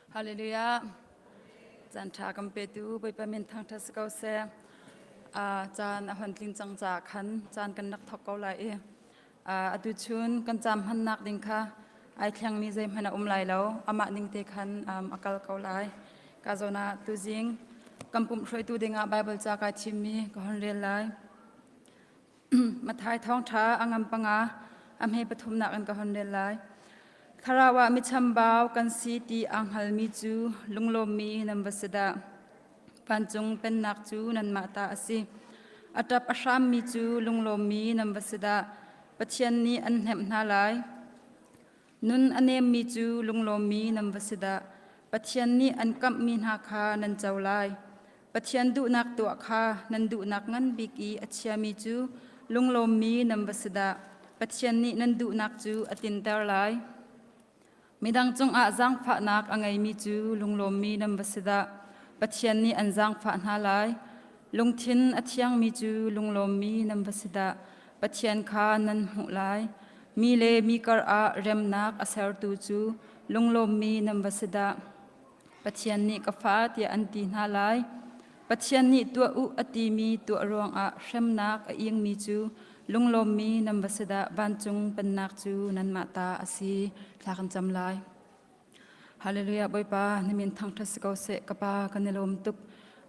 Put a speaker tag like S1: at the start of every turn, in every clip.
S1: Hallelujah. Caan ṭha kan petu Bawipa min thangṭhat si ko seh. Caan a hon tling cang caah khan caan kan rak thawk ko lai i atu chun kan caam hmannak ding kha ai thlengmi zeihmanh a um lai lo. Amah ning te khan a kal ko lai. Ka zawn ah tuzing kan pumh hruaitu dingah Bible ca kai thimmi ka hon rel lai. Matthai thawngṭha a ngam panga a hme pathumnak in ka hon rel lai. Thlarau ah michambau kan si ti aa hngalmi cu lunglawmmi nan va si dah. Vancung pennak cu nanmah ta a si. A ṭap a hrammi cu lunglawmmi nan va si dah. Pathian nih an hnemh hna lai. Nun a nemmi cu lunglawmmi nan va si dah. Pathian nih an kamhmi hna kha nan co lai. Pathian duhnak tuah kha nan duhnak ngan bik i a chiami cu lunglawmmi nan va si dah. Pathian nih nan duhnak cu a tlinter lai. Midang cungah zaangfahnak a ngeimi cu lunglawmmi nan va si dah. Pathian nih an zaangfah hna lai. Lungthin a thiangmi cu lunglawmmi nan va si dah. Pathian kha nan hmuh lai. Mi le mi kar ah remnak a sertu cu lunglawmmi nan va si dah. Pathian nih ka fa tiah an ti hna lai. Pathian nih tuah u a timi tuah ruangah hremnak a ingmi cu lunglawmmi nan va si dah vancung pennak cu nanmah ta a si. Thla kan cam lai. Hallelujah Bawipa na min thangṭhat si ko seh ka pa kan i lawm tuk.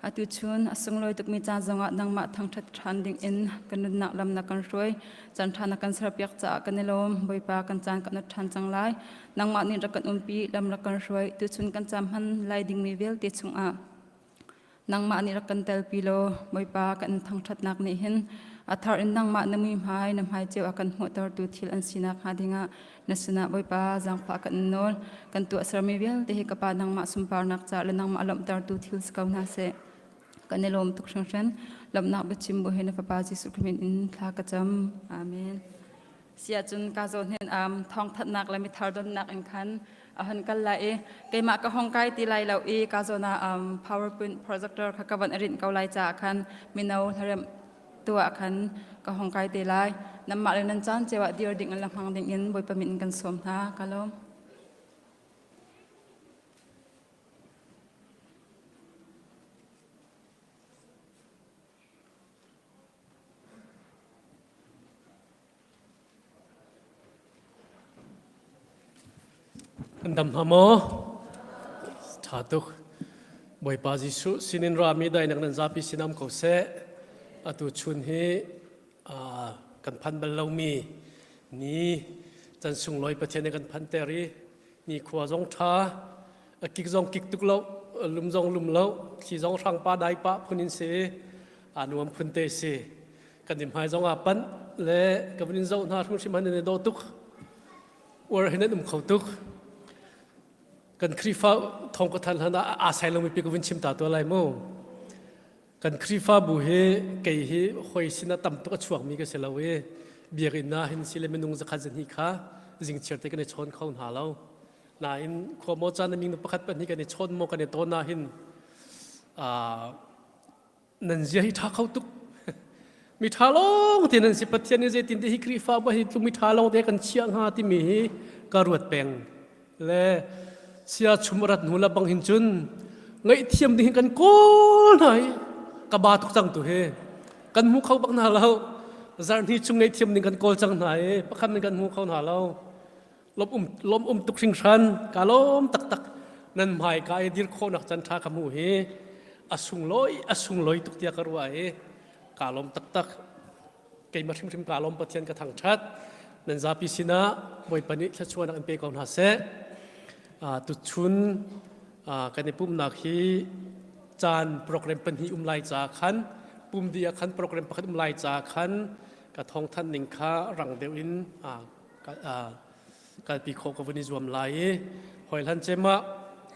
S1: Atu chun a sunglawi tukmi caan zongah nangmah thangṭhat ṭhan dingin kan nunnak lam na kan hruai. Caan ṭha na kan serpiak caah kan i lawm. Bawipa kan caan kan ut ṭhan cang lai. Nangmah nih rak kan umpi, lam rak kan hruai. Tuchun kan cam hman lai dingmi vialte chungah nangmah nih rak kan telpi law Bawipa kan thangṭhatnak nih hin a thar in nangmah na muihmai na hmai ceu a kan hmuhtertu thil an sinak hnga dingah na sinah Bawipa zaangfah kan in nawl. Kan tuahsermi vialte hi ka Pa nangmah sunparnak ca le nangmah lawmhtertu thil si ko hna seh. Kan i lawm tuk hringhran. Lawmhnak biachim bu he na Fapa Jesuh Khrist min in thla ka cam. Amen. Siah cun ka zawn hin um, thawngthanhnak le mithar donnak in khan a hon kal lai i keimah ka hong kai ti lai lo i ka zawn ah um, PowerPoint projector kha ka van rinh ko lai caah khan mino hlaremh tu ah khan ka hong kai te lai. Nanmah le nan caan cio ah dir ding in le hmang ding in Bawipa min in kan sawm hna. Ka lawm.
S2: Kan dam hna maw? Ṭha tuk. Bawipa Jesuh sinin rami dainak nan zapi sinam ko seh. Atu chun hi kan phan bal lomi ni can sunglawi Pathian nih kan phanter i ni khua zong ṭha, a kik zong kik tuk lo, lum zong lum lo, thli zong hrang pa dai pa phun in si i aa nuam phun te si. Kan i hmai zong aa panh le ka vun in zoh hna hrimhrim han in i dawh tuk. Uar hin an um kho tuk. Kan Khrihfa thong ka than hlan ah aa sai lomi pi ka vun chim ta tuah lai mu. Kan Khrihfabu hi kei hi hoi sin ah tam tuk a chuakmi ka si lo i biakinn ah hin sile minung zakhat zahnih kha zingchiar te kan i chawn kho hna lo. Nain khua maw caan ming pakhat pahnih kan i chawn maw kan i tawn ah hin nan zia hi ṭha kho tuk mi ṭha lawng te nan si Pathian nih zeitin te hi Khrihfabu hi tluk mi ṭha lawng te kan chiah hnga timi hi ka ruat peng le sia chum rat hnu la bang hin cun ngaihthiam ding hin kan kawl hna hi ka ba tuk cang tu hi kan hmu kho bak hna lo zarhni chung ngaihthiam ding kan kawl cang hna i pakhat in kan hmu kho hna lo lom um lom um tuk hringhran ka lawm taktak nan hmai ka i dir khawhnak can ṭha ka hmu hi a sunglawi a sunglawi tuk tiah ka ruah i ka lawm taktak keimah hrimhrim ka lawm Pathian ka thangṭhat nan zapi sinah Bawipa nih thluachuahnak in pe ko hna seh tuchun kan i pumhnak hi caan program pahnih um lai ca khan pum dih ah khan program pakhat um lai ca khan ka thawngthanh ning kha rang deuh in kalpi khawh ka vun i zuam lai i hoi hlan cem ah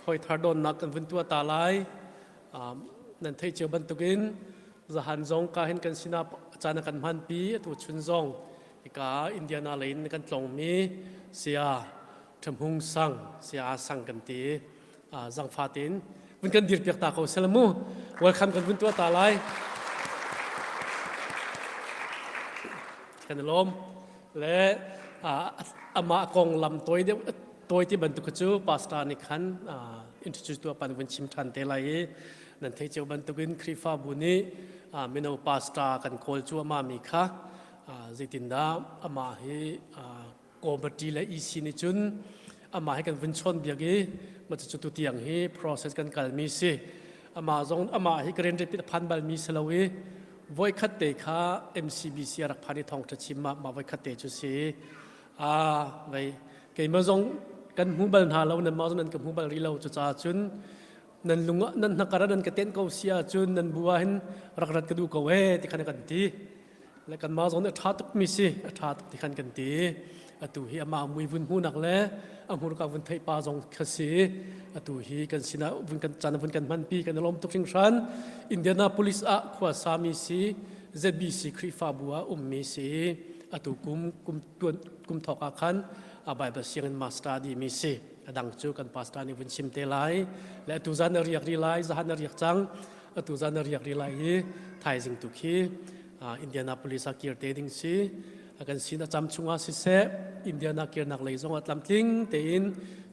S2: hoi thar donnak kan vun tuah ta lai nan theih cio bantukin zahan zong ka hin kan sinah caan kan hmanpi atu chun zong hika Indiana lei in kan tlongmi sia Ṭhahmung sang sia sang kan ti zangfa tein vun kan dir piak ta ko selamu welcome kan vun tuah ta lai kan i lawm le amah konglam tawi deuh tawi ti bantuk cu pastor nih khan. introduce tu pan vun chim than te lai i nan thei cio bantukin Khrihfabu nih mino pastor kan kawl cuahmah mi kha zeitindah amah hi committee le EC nih cun amah hi kan vun chawn biak i mah cu tu tiang hi process kan kalmi si. Amah zong amah hi Grand Rapid a phan balmi si lo i voikhat te kha MCBC a rak phan i thawngṭha chim ma mah voikhat te cu si. Vei keimah zong kan hmu bal hna lo, nanmah zong nan ka hmu bal rih lo. Cucaah cun nan lung ah nan hnakar ah nan ka tenh ko si ahcun nan bu ah hin rak rat ka duh ko ee ti khan kan ti. Le kanmah zong nih a ṭha tukmi si, a ṭha tuk ti khan kan ti. Atu hi amah mui vun hmuhnak le a hmurka vun theih pa zong kha si. Atu hi kan sinah vun kan caan vun kan hmanpi kan i lawm tuk hringhran. Indianapolis ah khua sami si, ZBC Khrihfabu ah ummi si. Atu kum kum tuan kum thawk ah khan a Bible sianginn master dimi si. A dang cu kan pastor nih vun chim te lai. Le atu zan a riak ri lai, zahan a riak cang. Atu zan a riak ri lai i thaizing tu khi Indianapolis ah kir te ding si. A kan sin a cam chungah siseh, Indiana kirnak lei zongah tlamtling tein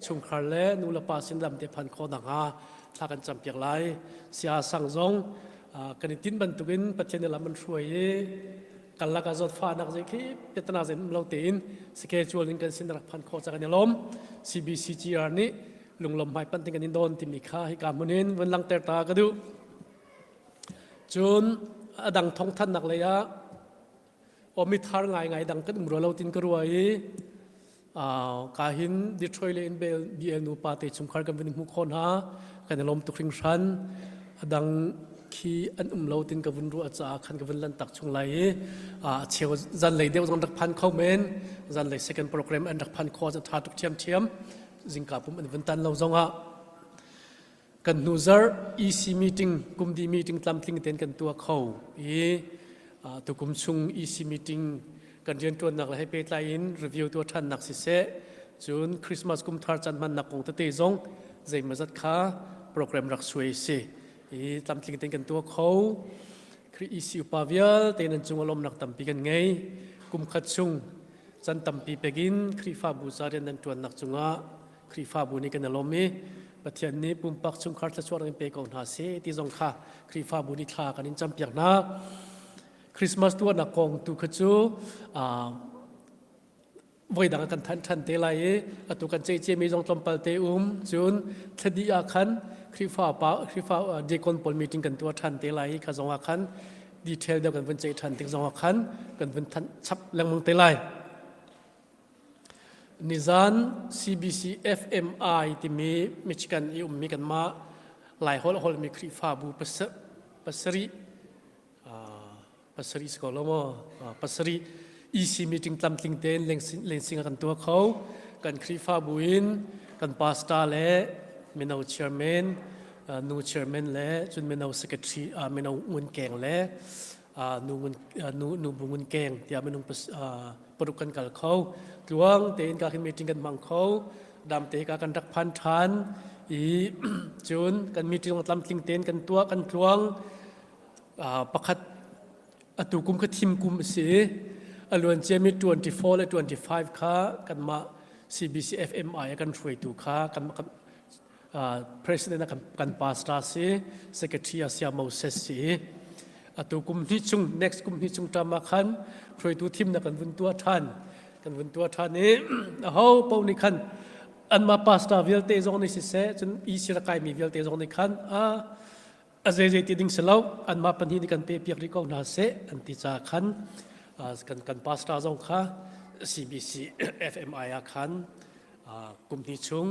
S2: chungkhar le nu le pa sin lam te phan khawh nakhnga thla kan campiak lai. Sia sang zong kan i tin bantukin Pathian nih lam an hruai i kan lakah zawtfahnak zei khi piatana zei um lo tein schedule in kan sin rak phan khawh ca kan i lawm. CBCGR nih lunglawm hmai panh ding kan in dawn timi kha hika hmun in vun langhter ta ka duh. Cun a dang thawngthannak lei ah aw mithar ngaingai dang kan um rua lo tin ka rua i ka hin Detroit le in BL nu pa te chungkhar kan vun hmu kho hna, kan i lawm tuk hringhran. A dang khi an um lo tin ka vun ruah caah khan ka vun lan tak chung lai i a cheu zan lei deuh zong rak phan kho men, zan lei second program an rak phan kho tha tuk thiam thiam, zingka pum an vun tan lo zong ah. Kan hnu zarh EC meeting, kumdi meeting tlamtling tein kan tuah kho i tukum chung EC meeting kan rianṭuannak le he pehtlai in review tuah ṭhannak siseh, cun Christmas kum thar caan hmannak kong tete zong zeimawzat kha program rak suai si i tlamtling tein kan tuah kho. Khrih EC upa vialte nan cung lawmnak tampi kan ngei. Kum khat chung can tampi pekin Khrihfabu ca rian nan ṭuannak cungah Khrihfabu nih kan i lawm i Pathian nih pumpak chungkhar thluachuah in pe ko hna seh ti zong kha Khrihfabu nih thla kan in campiak hna. Christmas tuahnak kong tu kha cu voi dang kan thanh ṭhan te lai i atu kan ceihciami zong tlawmpal te um, cun thladi ah khan Khrihfa pa Khrihfa deacon pawl meeting kan tuah ṭhan te lai i kha zong ah khan detail deuh kan vun ceih ṭhan tik zong ah khan kan vun thanh chap lengmang te lai. Nizan CBC FMI timi Michigan i ummi kanmah Laiholh holhmi Khrihfabu pasarih pasarih si ko lo maw, pasarih EC meeting tlamtling tein lensing kan tuah kho. Kan Khrihfabu in kan pastor le mino chairman, nu chairman le cun mino secretary, mino ngunkeng le nu nu nu bu ngunkeng tiah minung paruk kan kal kho. Tluang tein ka khin meeting kan hmang kho, dam te ka kan rak phan ṭhan i cun kan meeting tlamtling tein kan tuah, kan tluang. Pakhat atu kum kha thim kum a si. A luan ciami 24 le 25 kha kanmah CBC FMI a kan hruaitu kha kan president kan, kan pastor si, secretary a sia Moses si. Atu kum hnih chung, next kum hnih chung tam ah khan hruaitu thimnak kan vun tuah ṭhan, kan vun tuah ṭhan i aho paoh nih khan anmah pastor vialte zong nih siseh, cun EC rak kaimi vialte zong nih khan a a zeizei ti ding si lo, anmah pahnih nih kan pe piak rih ko hna seh an ti caah khan kan kan pastor zong kha CBC FMI ah khan kum hnih chung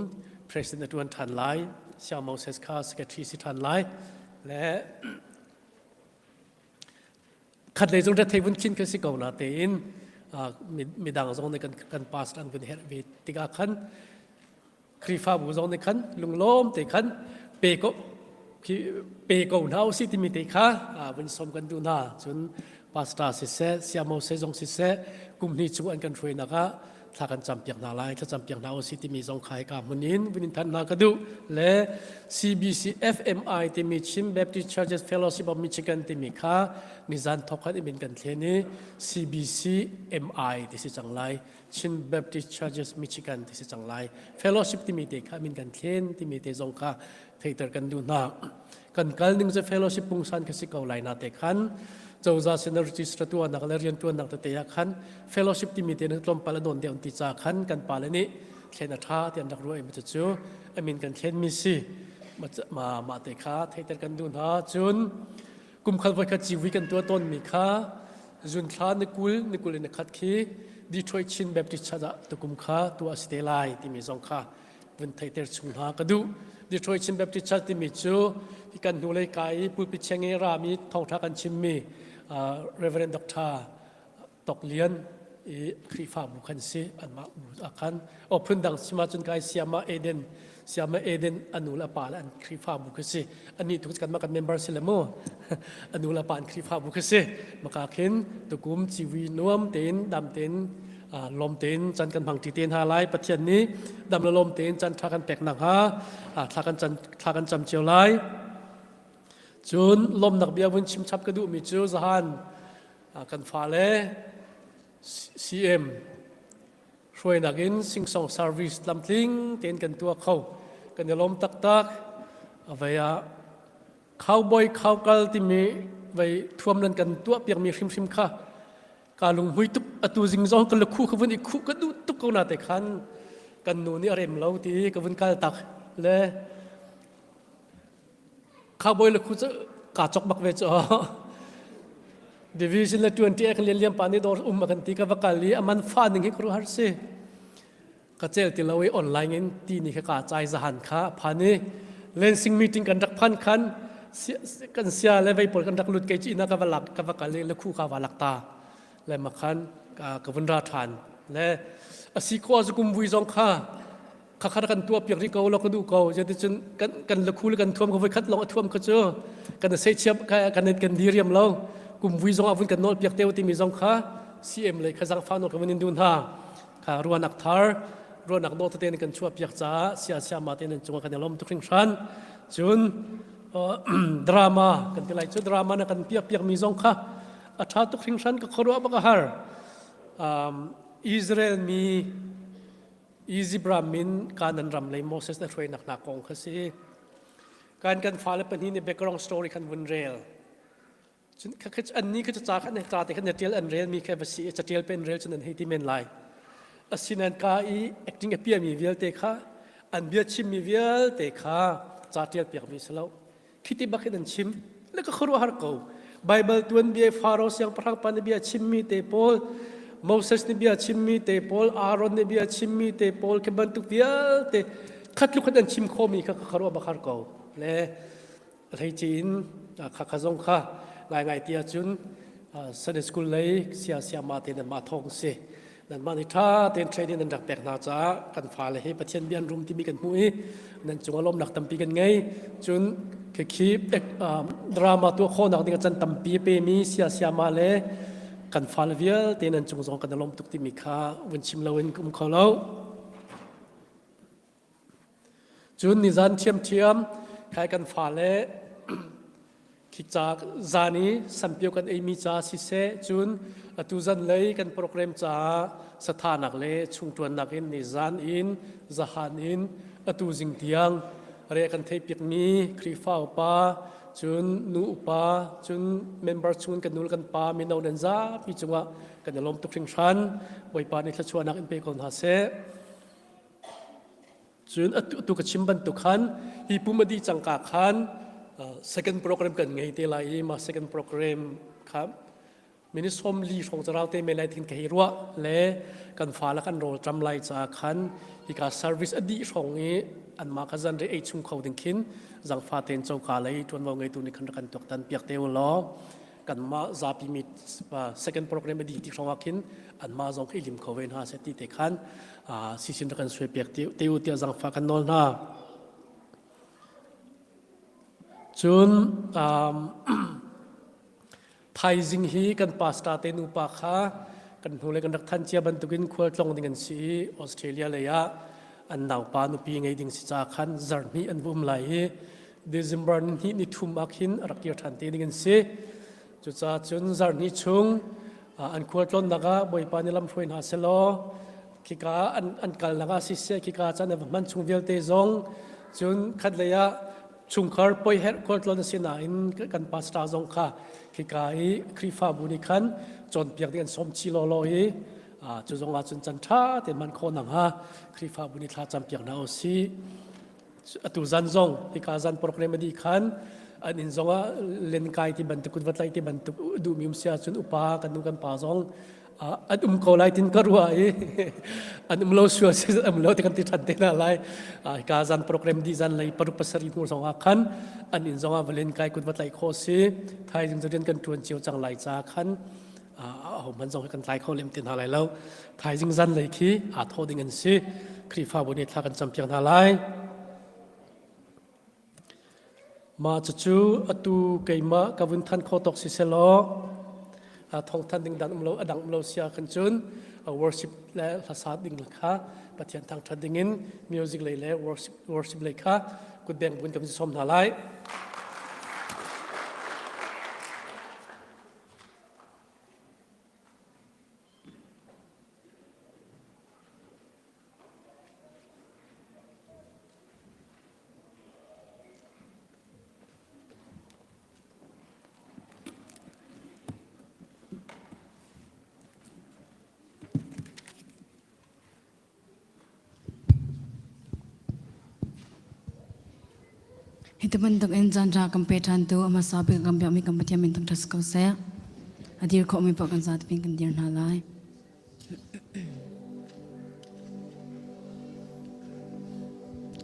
S2: president a ṭuan ṭhan lai, Siang Moses kha secretary si ṭhan lai. Le khat lei zong rethei vun khin kan si ko na tein midang zong nih kan kan pastor an vun herh ve tikah khan Khrihfabu zong nih khan lunglawm te khan pe ko pe ko hna usih timi te kha vun som kan duh hna. Cun pastor siseh, Siang Moses zong siseh, kum hnih chung an kan hruainak ah. Thla kan campiak hna lai, thlacam piak hna usih timi zong kha hika hmun in vun in thanh hna ka duh. Le CBC FMI timi Chin Baptist Churches Fellowship of Michigan timi kha nizan thok khan imin kan thlen i CBC MI ti si cang lai. Chin Baptist Churches Michigan ti si cang lai. Fellowship timi te kha min kan thlen timi te zong kha theiter kan duh hna. Kan kal ning cu fellowship pungsan kha si ko lai na te khan cozah sin register tuahnak le riantuannak tete ah khan fellowship timi te na tlawmpal a nawn deuh ti ca khan kan pale nih thlen a tha ti an rak ruah i cu amin kan thlen mi si ma ma te kha theiter kan duh hna. Cun kumkhal voikhat civi kan tuah tawn mi kha zun thla ni 20 ni 21 khi Detroit Chin Baptist Church ah tukum kha tuah si te lai timi zong kha vun theiter chung hna ka duh. Detroit Chin Baptist Church timi cu kan hnulei ka i pulpit cheng i rami thawngtha kan chimmi Reverend Dr. Tok Lian i Khrihfabu khan si anmah bu ah khan o phundang sima cun kai Siama Eden Siama Eden anu le pa le an Khrihfabu khi si ani tu kan mah kan member si le mu anu le pa an Khrihfabu khi si maka khin tukum ciwi nuam tein dam tein lawm tein chan kan hmang ṭi te hna lai. Pathian nih dam le lawm tein chan ṭha kan pek nakhnga thla kan cam thla kan cam cio lai. Cun lawmnak bia vun chim chap ka duhmi cu zahan kan fale CM hruainak in singsong service tlamtling tein kan tuah kho, kan i lawm taktak. Avei ah cowboy khaukal timi vei thuam nan kan tuah piakmi hrimhrim kha ka lunghmui tuk. Atu zing zong ka lukhu ka vun i khuh ka duh tuk ko na te khan kan nu nih a rem lo ti ka vun kal tak le cowboy lukhu cu ka chok bak ve cu. Division le 20 kan lian liam pa nih dawr um a kan ti, ka va kal i aman fa ning hi kru har si ka cel ti lo i online in ti ni kha ka chai zahan kha phan i Lansing meeting kan rak phan khan kan sia le vei pawl kan rak lut kei chi ina ka va lak ka va kal i le khu ka va lak ta le makhan ka vun ra than le asi ko zu kum vui zong kha kha kha kan tua piak ri ko lo ka du ko jadi cun kan kan le khu le kan thuam ka voi khat long a thuam kha cu kan sei chiap kan kan diriam lo. Kum vui zong avun kan nol piak teu timi zong kha CM le kha zang fa no ka vun in dun ha kha ruanak thar ruanak dawh tete kan chuah piak caah sia sia ma te nan cungah kan i lawm tuk hringhran. Cun drama kan ti lai cu drama na kan piak piak mi zong kha a tha tuk hringhran, ka khuaruah bak a har. Israel mi Egypt ram in Canaan ram lei Moses na hruainak hna kong kha si kan kan fale pahnih nih background story khan vun rel. Cun annih kha ca kha ca te khan tial an rel mi kha va si i catial pe an rel cun an hei ti men lai. Asinain ka i acting a piami vialte kha an bia chimmi vialte kha ca tial piakmi si lo, khiti bak hin an chim le ka khuaruahhar ko. Bible tuanbia Pharaoh siangpahrang pa nih bia chimmi te pawl, Moses nih bia chimmi te pawl, Aaron nih bia chimmi te pawl khi bantuk vialte khat lu khat an chim khomi kha ka khuaruah bak har ko. Le hleice in khakha zong kha ngaingai ti ahcun Sunday school lei sia siama te nan mah thawng si nan mah nih ṭha tein training nan rak pek hna caah kan fale hi Pathian bia an rum timi kan hmuh i nan cungah lawmnak tampi kan ngei. Cun khikhi drama tuah khawhnak ding ah can tampi a pemi sia siama le kan fale vialte nan cung zong kan i lawm tuk timi kha vun chim loin ka um kho lo. Cun nizan ṭhiamṭhiam khai kan fale khi ca zan i sampio kan eimi ca siseh, cun atu zan lei kan program caah sathanak le chungṭuannak in nizan in zahan in atu zing tiang re kan theihpiakmi Khrihfa upa, cun nu upa, cun member chung kan nu le kan pa mino nan zapi cungah kan i lawm tuk hringhran. Bawipa nih thluachuahnak in pe ko hna seh. Cun atu ka chim bantuk khan hi pum a dih cangka khan second program kan ngei te lai i mah second program kha minute 40 hrawng carau te men lai thin ka hei ruah le kan fa le kan rawl ṭam lai caah khan hika service a dih hrawng i anmah kha zan re ei chung kho ding khin zangfa tein coka lei ṭuanvo ngeitu nih khan rak kan tuaktan piak te u law kanmah zapi mi second program a dih ti hrawng ah khin anmah zong khi lim kho ve hna seh ti te khan sisin rak kan suai piak te u tiah zangfa kan nawl hna. Cun thaizing hi kan pastor te nupa kha. Kan hnu le kan rak than cia bantukin khualtlong ding an si i Australia lei ah an naupa nupi ngei ding si ca khan zarhhnih an va um lai i December ni ni thum ah khin a rak kir ṭhan te ding an si. Cucaah cun zarhhnih chung an khualtlawnnak ah Bawipa nih lamhruai hna selaw khika an kalnak ah siseh khika caan an va hman chung vialte zong cun khatlei ah chungkhar poi herh khualtlawn a si nain kan pastor zong kha khika i Khrihfabu nih khan cawnpiak ding an sawm chih lawlaw i cu zong ah cun can ṭha tein hman khawh nakhnga Khrihfabu nih thla campiak hna u sih. Atu zan zong hika zan program a dih khan an inn zong ah lenkai ti bantuk kut va tlaih ti bantuk duhmi um si ahcun upa kan nu kan pa zong an um ko lai tin ka ruah i an um lo sua si um lo ti kan ti ṭhan te hna lai. Hika zan program dih zan lei paruk pasarih hnu zong ah khan an inn zong ah va lenkai kut va tlaih khawh si. Thaizing cu rian kan ṭuan cio cang lai ca khan ahohmanh zong hi kan tlai kho lem ti hna lai lo. Thaizing zan lei khi aa thawh ding an si. Khrihfabu nih thla kan campiak hna lai. Mah cucu atu keimah ka vun than kho tawk si selaw thawngthan ding dan um lo adang um lo sia kan cun worship le hlasa ding kha Pathian thangthat ding in music lei le worship worship lei kha kutbeng bun kan som hna lai.
S1: Hi ti bantuk in caan ṭha kan pe ṭhantu a hmasa bik kan biakmi kan Pathian min thangṭhat si ko seh. A dir khawhmi paoh kan zapi in kan dir hna lai.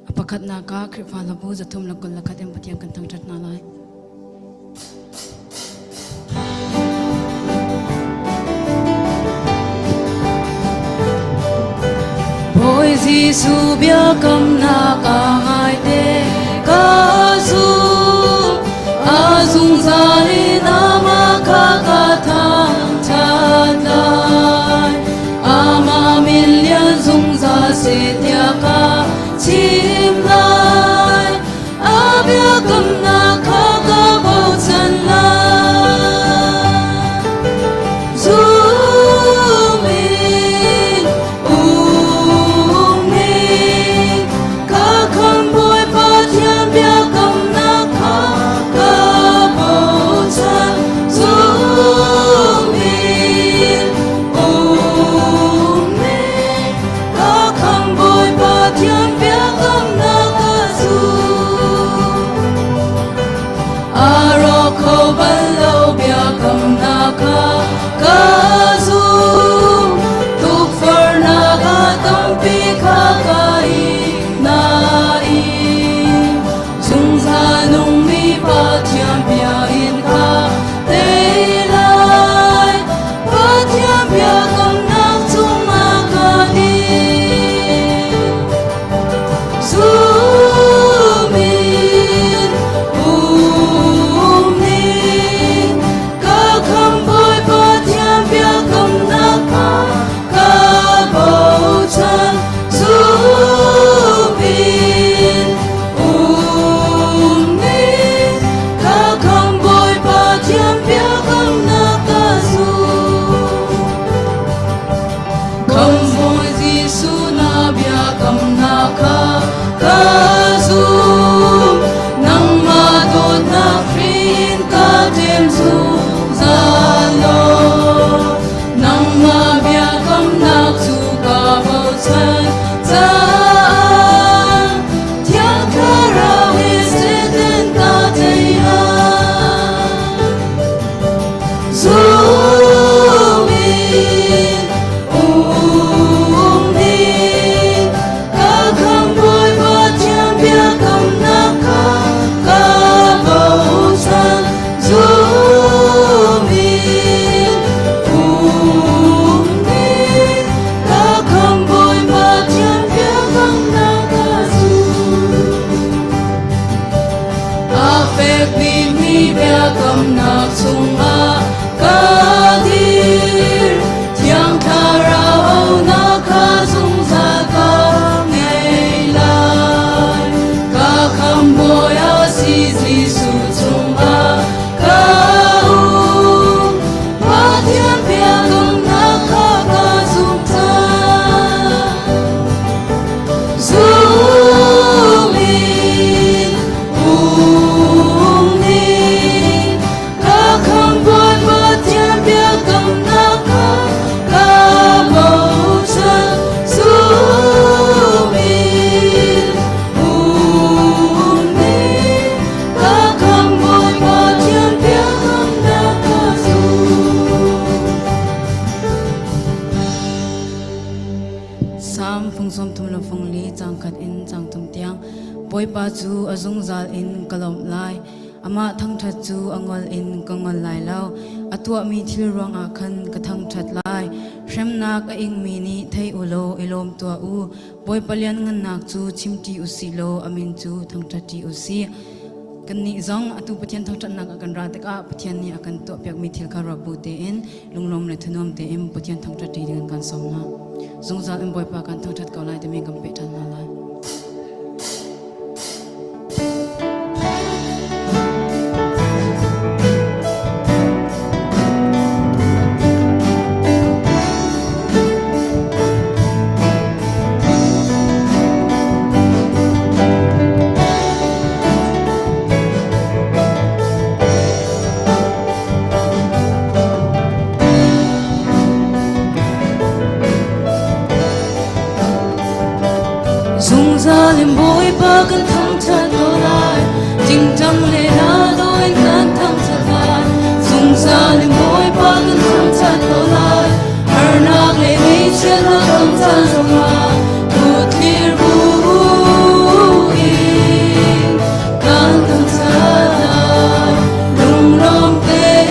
S1: A pakhatnak ah Khrihfa hlabu 321 in Pathian kan thangṭhat hna lai. Bawi Jesuh biakamnak a ngaite ka zum, a zungzal in amah kha ka thangṭhat lai. Amah min lian zungzal seh tiah ka chim lai. A biakamnak kha ka bochan lai. Zum in um ning.
S3: Fung 30 le fung li cang khat in cang thum tiang. Bawipa cu a zungzal in ka lawmh lai. Amah thangṭhat cu a ngol in ka ngol lai lo. A tuahmi thil ruangah khan ka thangṭhat lai. Hremnak a ingmi nih thei u law i lawm tuah u. Bawipa lianngannak cu chimṭi u sih law a min cu thangṭhatṭi u sih. Kannih zong atu Pathian thangṭhatnak ah kan ra tikah Pathian nih a kan tuahpiakmi thil kha ruat bu tein lunglawm le thanuam tein Pathian thangṭhatṭi ding kan sawm hna. Zungzal in Bawipa kan thangṭhat ko lai timi kan peh ṭhan hna lai. Zungzal in Bawipa kan thangṭhat ko lai, tingtang le hla dawh in kan thangṭhat lai. Zungzal in Bawipa kan thangṭhat ko lai, harnak le ngaihchiatnak kan caan zongah kutthlir bu in kan thangṭhat lai. Lunglawm tein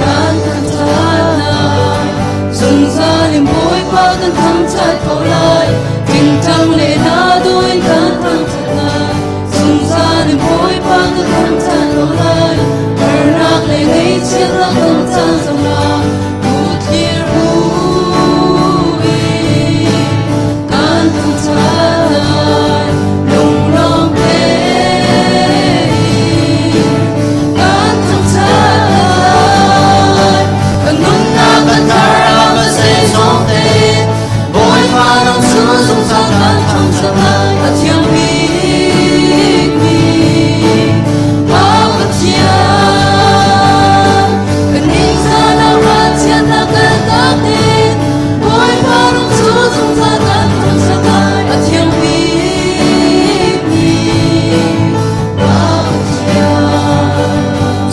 S3: kan thangṭhat lai. Zungzal in Bawipa kan thangṭhat ko lai, tingtang le hla dawh in kan thangṭhat lai. Zungzal in Bawipa kan thangṭhat ko lai, harnak le ngaihchiatnak kan caan zongah kutthlir bu in kan thangṭhat lai. Lunglawm tein kan thangṭhat lai.
S4: Kan nunnak kan thlarau kan zeizong tein Bawipa nang cu zungzal kan thangṭhat lai.
S3: A thiang bikmi Pa Pathian, kan ningzahnak ralchiatnak kan tak in Bawipa nang cu zungzal kan thangṭhat lai. A thiang bikmi Pa Pathian,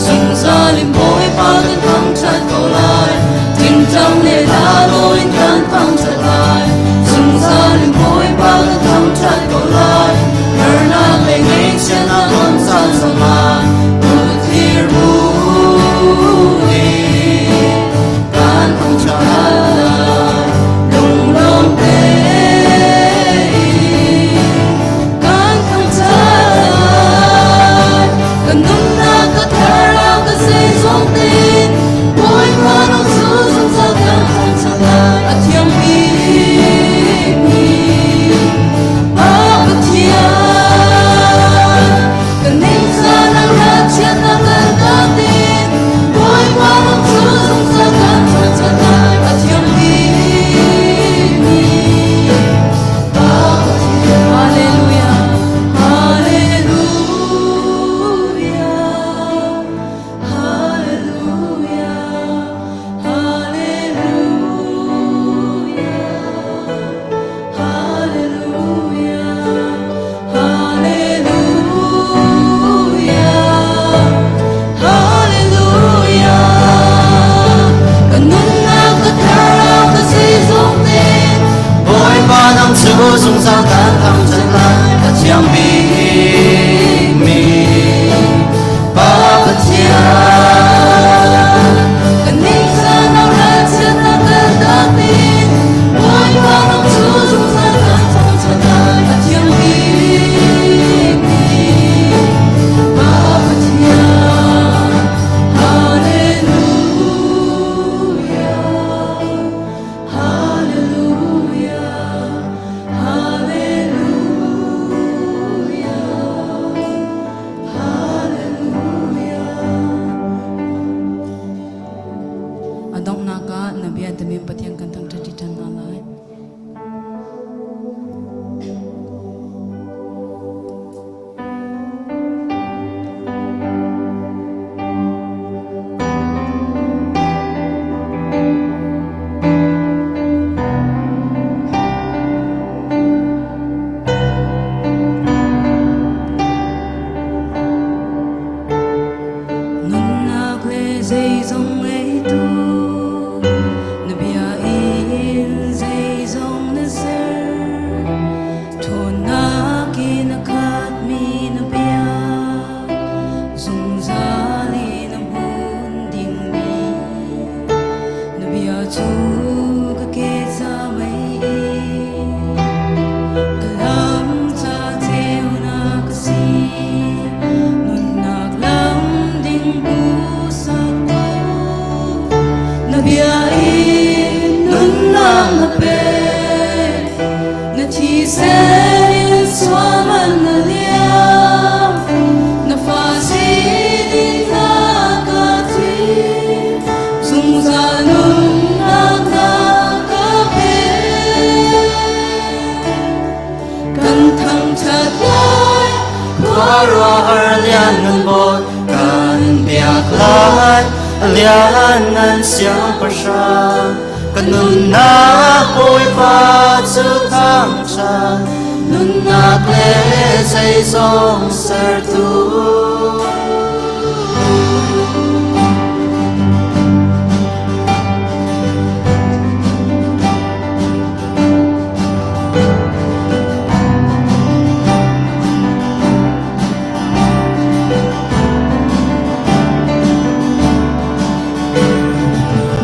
S3: zungzal in Bawipa kan thangṭhat ko lai. Tingtang le hla dawh in kan thangṭhat lai. Zungzal in Bawipa kan thangṭhat ko lai. Harnak le ngaihchiatnak kan caan zongah kutthlir bu in kan thangṭhat lai. Lunglawm tein kan thangṭhat lai. Kan nunnak ka thlarau ka zeizong tein Bawipa nang cu zungzal kan thangṭhat lai. A thiang bikmi Pa Pathian, kan ningzahnak ralchiatnak kan tak in Bawipa nang cu zungzal kan thangṭhat lai. A thiang bikmi Pa Pathian. Hallelujah, Hallelujah, Hallelujah, Hallelujah, Hallelujah, Hallelujah, Hallelujah. Kan nunnak ka thlarau ka zeizong tein
S4: Bawipa nang cu zungzal kan thangṭhat lai. A thiang bikmi Pa Pathian.
S3: Kan ningzahnak ralchiatnak kan tak in Bawipa nang cu zungzal kan thangṭhat lai. A thiang bikmi Pa Pathian. Hallelujah, Hallelujah, Hallelujah, Hallelujah. A donghnak ah na bia tamin Pathian kan thangṭhat ṭi ṭhan hna lai. Nunnak le zeizong ngeitu na bia in cu ka ke ca mei ka lam ca ceunak a si. Nunnak lam ding hmuhsak tu na bia in nunnak na pek. Na thisen in sualman na liam. Na fa sining na ka thim. Zungzal nunnak na ka pek. Kan thangṭhat lai.
S4: Khuaruahhar lianngan Bawi kan biak lai, lianngan siangpahrang. Kan nunnak Bawipa cu thangṭhat, nunnak le zeizong sertu.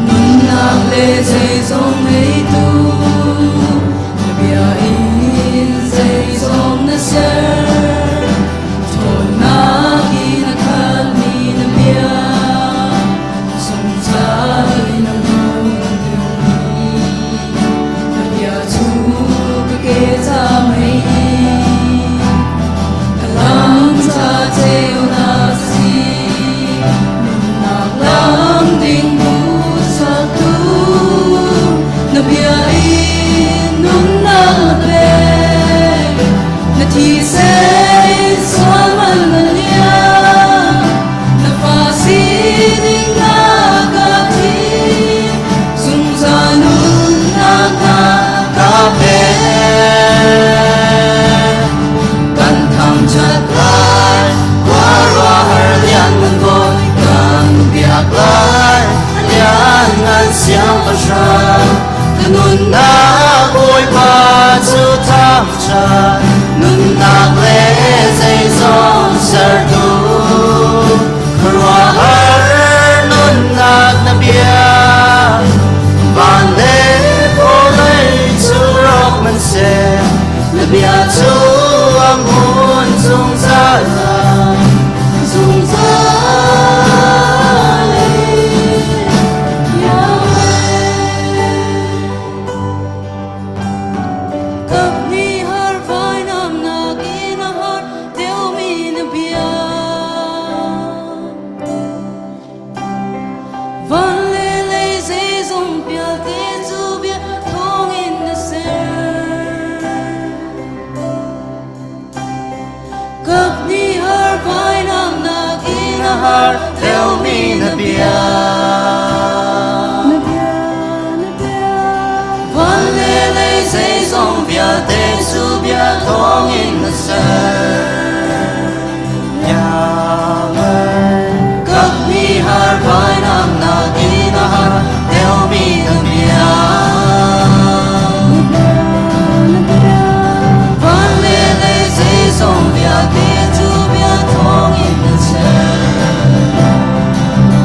S3: Nunnak le zeizong ngeitu na bia in zeizong na ser. Ṭhawnnak in a khatmi na bia zungzal in a hmun dingmi na bia cu ka ke ca mei ka lam ca ceunak si. Nunnak lam ding hmuhsaktu na bia in nunnak na pek. Na thisen in sual man na liam. Na fa sining na ka thim. Zungzal nunnak na
S4: Ka pek. Kan thangṭhat lai, khuaruahhar lianngan Bawi kan biak lai, lianngan siangpahrang. Ka nunnak Bawipa cu thangṭhat, nunnak le zeizong sertu. Khuaruahhar nunnak na bia, van le vawlei cu rawk hmanhseh, na bia cu a hmun zungzal lai.
S3: Zungzal in Yahweh. Kap ni har vainam nakin a har deuhmi na bia. Van le lei zeizong vialte cu bia thawngin na ser. Kap ni har vainam nakin a har
S4: Deuhmi na bia.
S1: Na bia, na bia.
S4: Van le lei zeizong vialte cu bia thawngin na ser. Yahweh. Kap ni har vainam nakin a har deuhmi na bia.
S1: Na bia, na bia.
S4: Van le lei zeizong vialte cu bia thawngin na ser.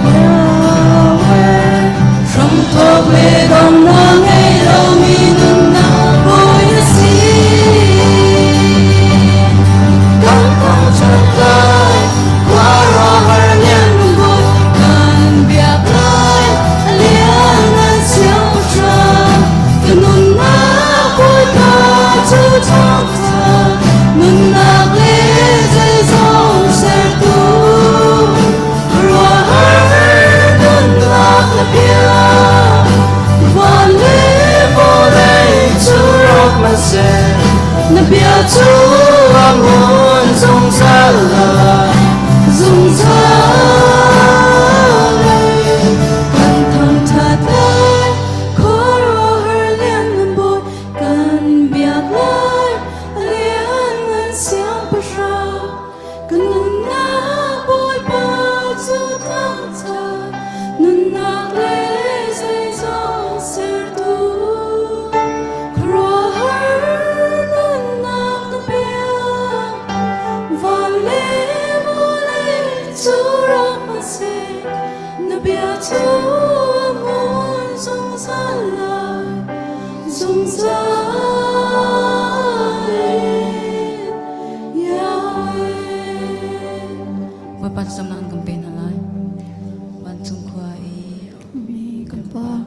S1: Yahweh.
S3: Hramthawk le donghnak ngei lomi nunnak Bawi na si.
S5: Pa,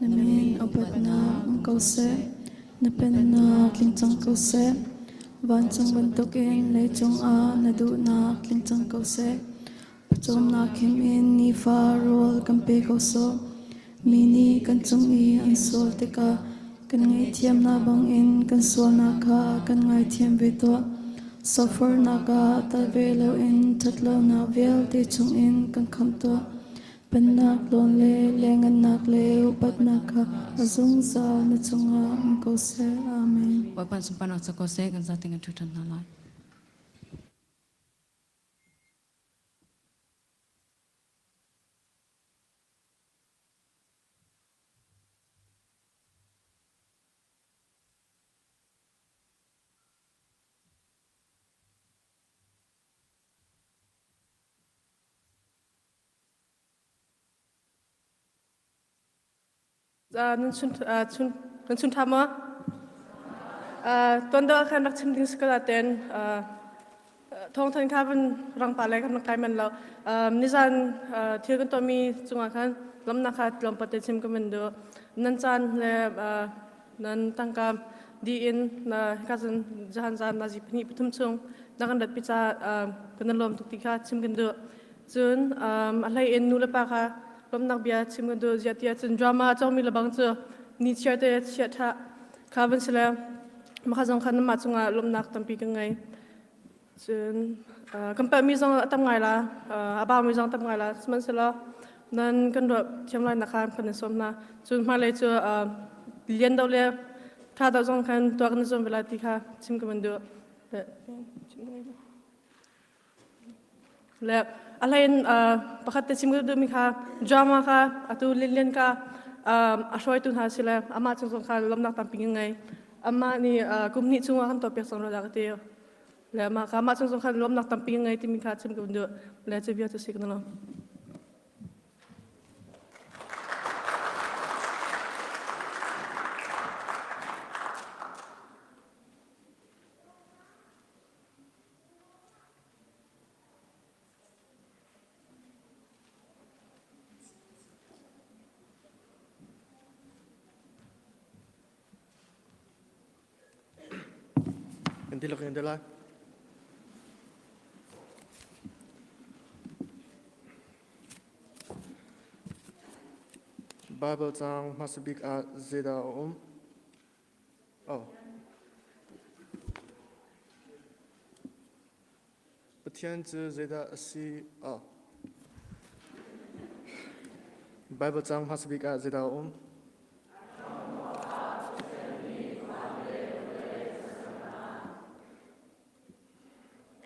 S5: na min upatnak um ko seh, na pennak tling cang ko seh. Vancung bantukin leicung ah na duhnak tling cang ko seh. Pawcawmnak him in nifa rawl kan pe ko sawh. Mi nih kan cung i an sual tikah kan ngaihthiamnak bangin kan sualnak kha kan ngaithiam ve tuah. Sawhforhnak ah tal ve loin ṭhatlonak vialte chungin kan khamh tuah. Pennak tlawn le lengannak le upatnak kha a zungzal na cungah um ko seh. Amen.
S3: Bawipa sunparnak ca ko seh kan zaten kan ṭhu ṭhan hna lai.
S6: Nan chun chun nan chun ṭha maw? Tuan deuh ah khan rak chim ding si ko nain thawngthan kha van rang pa le kan rak kai manh lo. Nizan thil kan tuahmi cungah khan lawmhnak kha tlawmpal te chim ka van duh. Nan caan le nan tangka dih in hika cun jahan zan nazi pahnih pathum chung na kan rat pi caah kan i lawm tuk ti kha chim kan duh. Cun a hlei in nu le pa kha lawmhnak bia chim kan duh. Ziah tiah cun drama a cawngmi lebang cu ni chiar te chiah ṭha kha van si le mah kha zong kha nanmah cungah lawmhnak tampi kan ngei. Cun kan palhmi zong a tam ngai la, a baumi zong tam ngai la. Sihmanhsehlaw nan kan ruah thiam lai nak kha kan in sawm hna. Cun hmailei cu lian deuh le ṭha deuh zong khan tuah kan i zuam ve lai ti kha chim ka van duh. Le a hlei in pakhat te chim ka duhmi kha drama kha atu Lilian ka a hruaitu hna si le amah chung zong kha lawmnak tampi ka ngei. Amah nih kum hnih chungah kan tuahpiak cang rua dah ka ti. Le amah kha amah chung zong kha lawmnak tampi ka ngei timi kha chim ka duh. Le cu bia cu si ka na lawm.
S7: Kan tilak in lai. Bible caang hmasa bik ah zeidah a um? Oh. Pathian cu zeidah a si? Oh. Bible caang hmasa bik ah zeidah a um?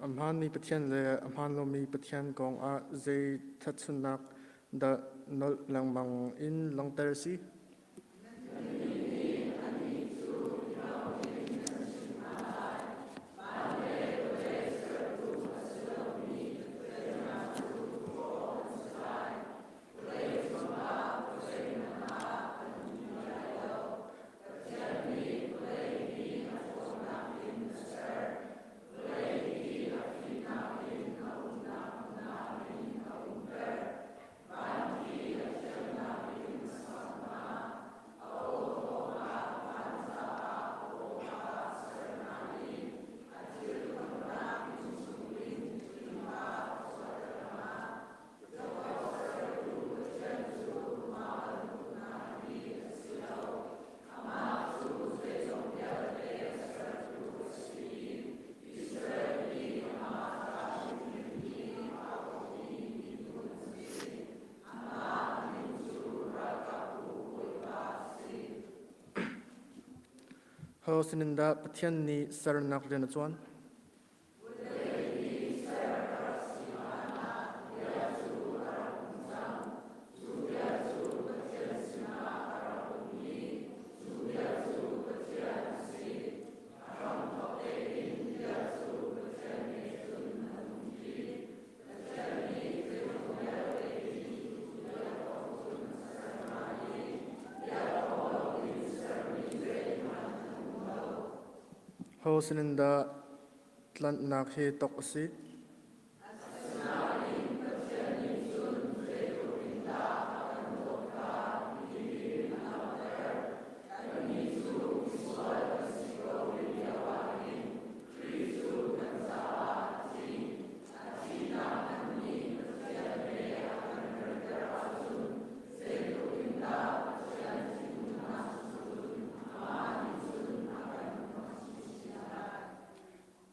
S7: A hmaanmi Pathian le a hmaan lomi Pathian kong ah zei ṭhatchunnak dah nolh lengmang in langhter a si? Ho sinin dah Pathian nih sernak rian a ṭuan? Ho sinin dah tlanhnak hi tok a si?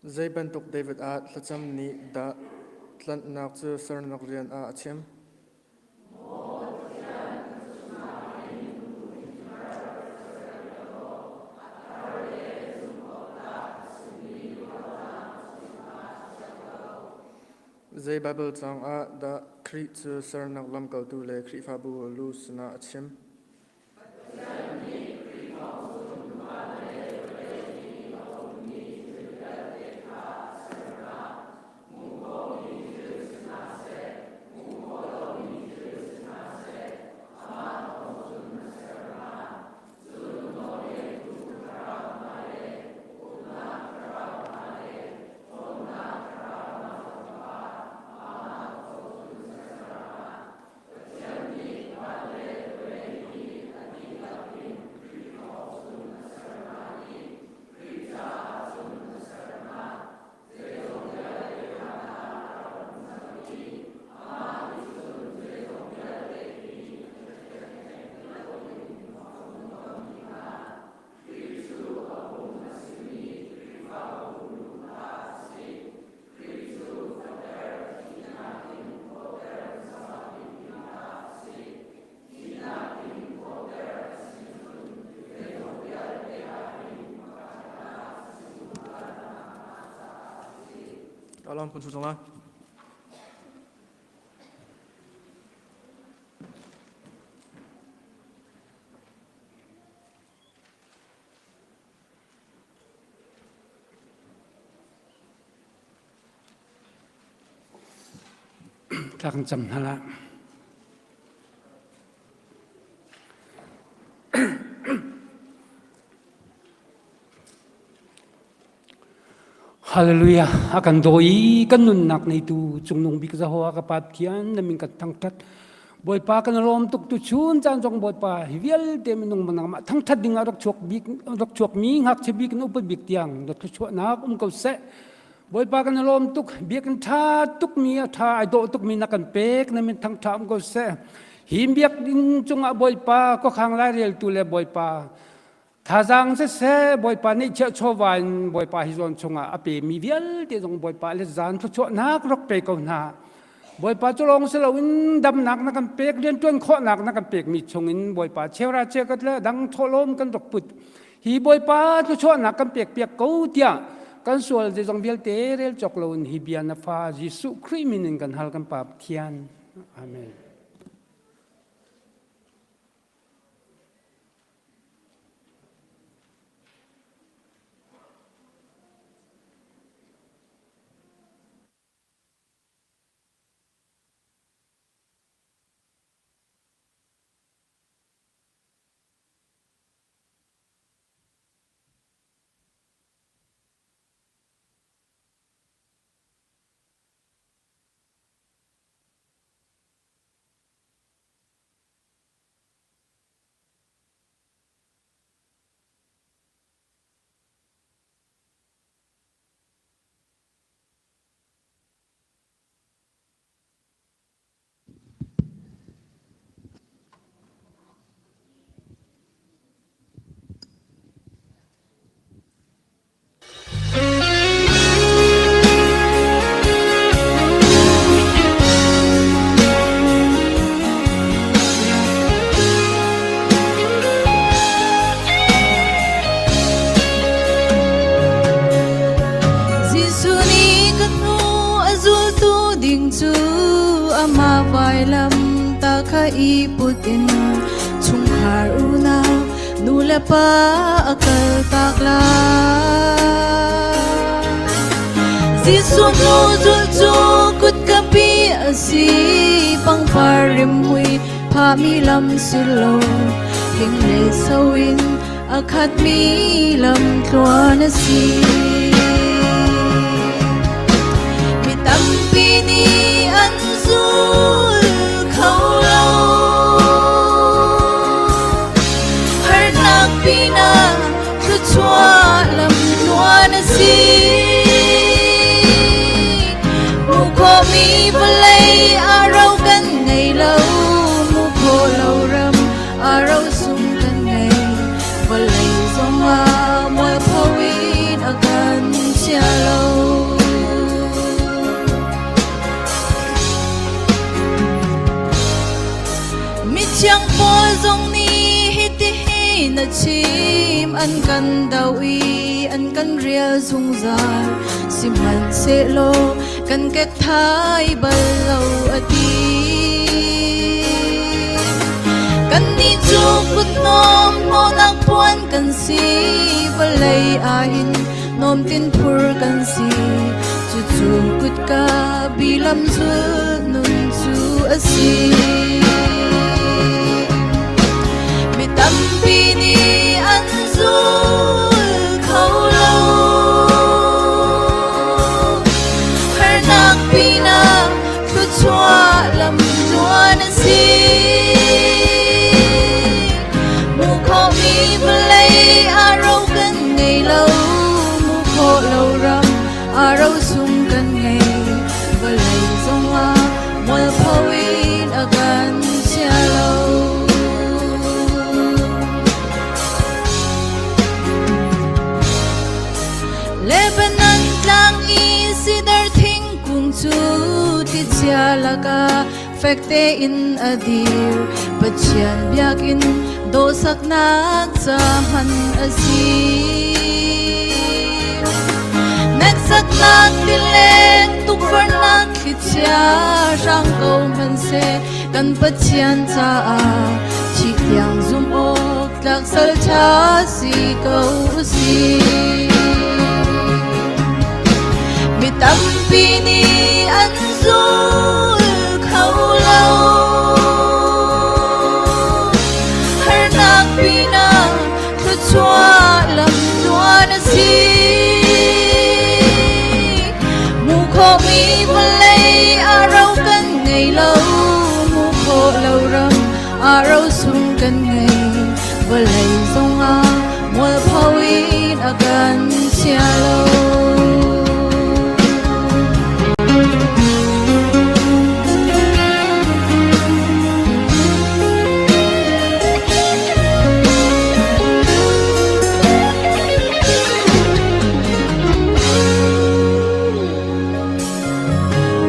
S7: Zei bantuk David ah thlacam nih dah tlanhnak cu sernak rian ah a chim? Zei Baibal caang ah dah Khrih cu sernak lamkaltu le Khrihfabu lu sinah a chim? Alam kun chu lai.
S8: Thla kan cam hna lai. Hallelujah. A kan daw i kan nunnak neitu cungnung bik Jehovah ka Pathian na min kan thangṭhat. Bawipa kan lawm tuk tu chun caan zong Bawipa hi vialte minung manang mah thangṭhat ding ah rak chuak bik rak chuak mi ngakchia bik in upa bik tiang na thluachuahnak um ko seh. Bawipa kan lawm tuk biakinn ṭha tuk mi a ṭha ai dawh tuk mi na kan pek na min thangṭha um ko seh. Hi biakinn cungah Bawipa khuakhang laireltu le Bawipa Thazaang siseh Bawipa nih chiah chawva in Bawipa hi zawn chungah a pemi vialte zong Bawipa le zan thluachuahnak rak pe ko hna. Bawipa cu lawng si loin damnak na kan pek rianṭuan khawhnak na kan pekmi chungin Bawipa cheura chekat le dang thawhlawm kan rak put. Hi Bawipa thluachuahnak kan pek piak ko tiah kan sual zeizong vialte rel cawk loin hi bia na fa Jesuh Khrih min in kan hal kan Pa Pathian. Amen.
S3: Jesuh nih ka hnu a zultu ding cu amah vailam ta kha i put in chungkhar unau nu le pa a kal tak lai. Jesuh hnu zulh cu kutkapi a si, pangpar rimhmui phahmi lam si lo, hing le so in a khatmi lam tluan a si. Mi tampi nih an zul kho lo. Harnak pinah thluachuah lam tluan a si. Hmuh khawhmi vawlei a ro kan ngei lo, hmuh khawh lo ram a ro sung kan ngei. Vawlei zongah mualpho in a kan chia lo. Paul zong nih hitihin a chim an kan do i an kan rial zungzal sihmanhsehlaw kan kek thai bal lo a ti. Kannih cu kuthnawm hnawhnak puan kan si vawlei ah hin nawmtin phur kan si cucu kutka bilam zul nun cu a si. Mi tampi nih an zul kho lo. Harnak pinah thluachuah lam tluan a si. Hmuh khawhmi vawlei ah ro kan ngei lo. Hmuh khawh lo ram ah ro sung kan ngei. Vawlei zongah mualpho in a kan chia lo. Lebanon tlang i sidar thingkung cu thlichia lakah fek tein a dir. Pathian biakinn dawhsaknak ca hman a si. Hneksaknak tileng tukforhnak thlichia hrang ko hmanhseh kan Pathian caah thih tiang zumh awk tlak sal ṭha si ko usih. Mi tampi nih an zul kho lo. Harnak pinah thluachuah lamtluan a si. Hmuh khawhmi vawlei ah ro kan ngei lo. Hmuh khawh lo ram ah ro sung kan ngei. Vawlei zongah mualpho in a kan chia lo.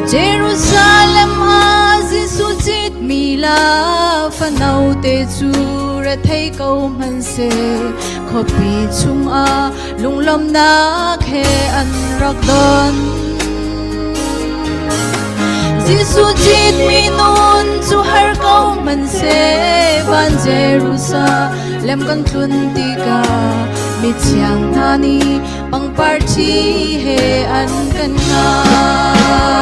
S3: Jerusalem ah Jesuh citmi la fano te cu rethei ko hmanhseh khuapi chungah lunglawmhnak he an rak don. Jesuh citmi nun cu har ko hmanhseh van Jerusalem kan tlun tikah mithiang hna nih pangpar ṭhi he an kan hngah.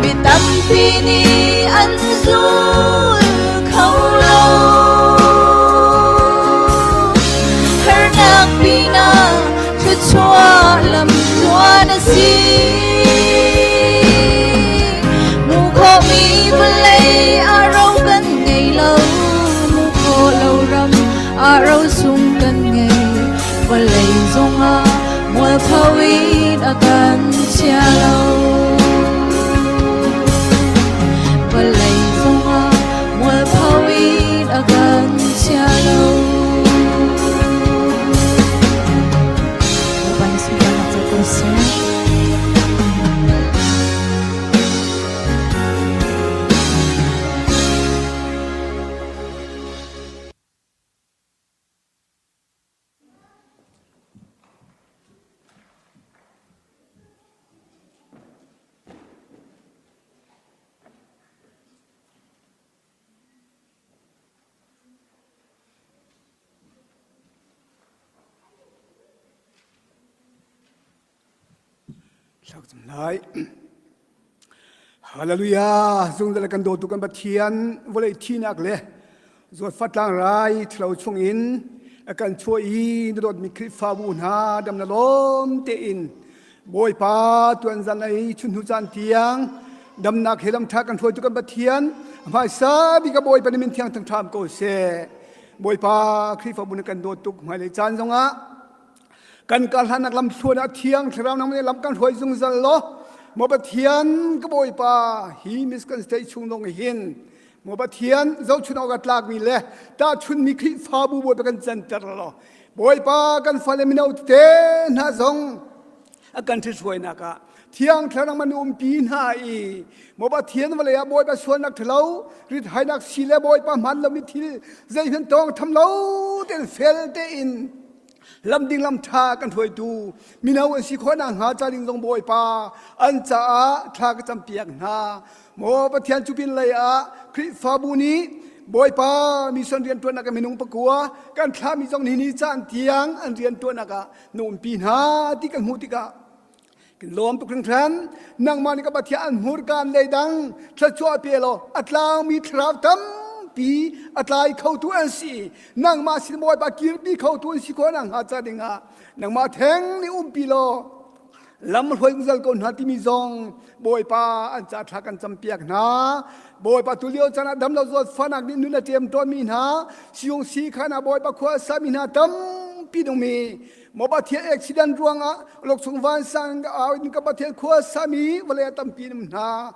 S3: Mi tampi nih an zul kho lo. Harnak pinah thluachuah lamtluan a si. Hmuh khawhmi vawlei ah ro kan ngei lo. Hmuh khawh lo ram ah ro sung kan ngei. Vawlei zongah mualpho in a kan chia lo. Vawlei zongah mualpho in a kan chia lo. Bawipa na sunparnak co ko seh.
S9: Thlacam lai. Hallelujah. Zungzal kan dawtu kan Pathian vawlei thinak le zawtfat tlangrai thlo chungin a kan chuah i na dawtmi Khrihfabu hna dam na lawm tein Bawipa tuan zan ei chun hnu caan tiang damnak he lamṭha kan hruaitu kan Pathian hmaisa bik a Bawipa na min thiang thangṭham ko seh. Bawipa Khrihfabu na kan dawt tuk hmailei caan zongah kan kar hlannak lam thluan ah thiang thlarau nang lam kan hruai zungzal law maw Pathian ka Bawipa hi Michigan State chung dong hin maw Pathian zohchun awk a tlakmi le tahchunmi Khrihfabu Bawipa kan canter law Bawipa kan fale mino te hna zong a kan ṭhithruainak ah. Thiang Thlarau man umpi hna i maw Pathian vawlei ah Bawipa sualnak ṭhalo rithainak si le Bawipa hman lomi thil zeihmanh tawng tham lo tein fel tein lam ding lam ṭha kan hruaitu mino an si khawh nakhnga ca ding zong Bawipa an caah thla ka campiak hna. Maw Pathian cu pin lei ah Khrihfabu nih Bawipa mission rianṭuannak minung pakua kan thlahmi zong ni ni caan tiang an rianṭuannak ah na umpi hna ti kan hmuh tikah Kan lawm tuk hringhran. Nangmah nih ka Pathian an hmurka an leidang thluachuah pe law a tlangmi thlarau tampi a tlai khotu an si. Nangmah sin Bawipa kirpi khotu an si khawh nakhnga ca dingah nangmah theng nih umpi law lam hruai zungzal ko hna timi zong Bawipa an ca thla kan campiak hna. Bawipa tulio caan ah damlo zawt fahnak nih nun a ṭem tawnmi hna siung si khan ah Bawipa khua a sami hna tampi nungmi Maw Pathian accident ruangah lokchung vansang au in ka Pathian khua sami vawlei a tampi um hna.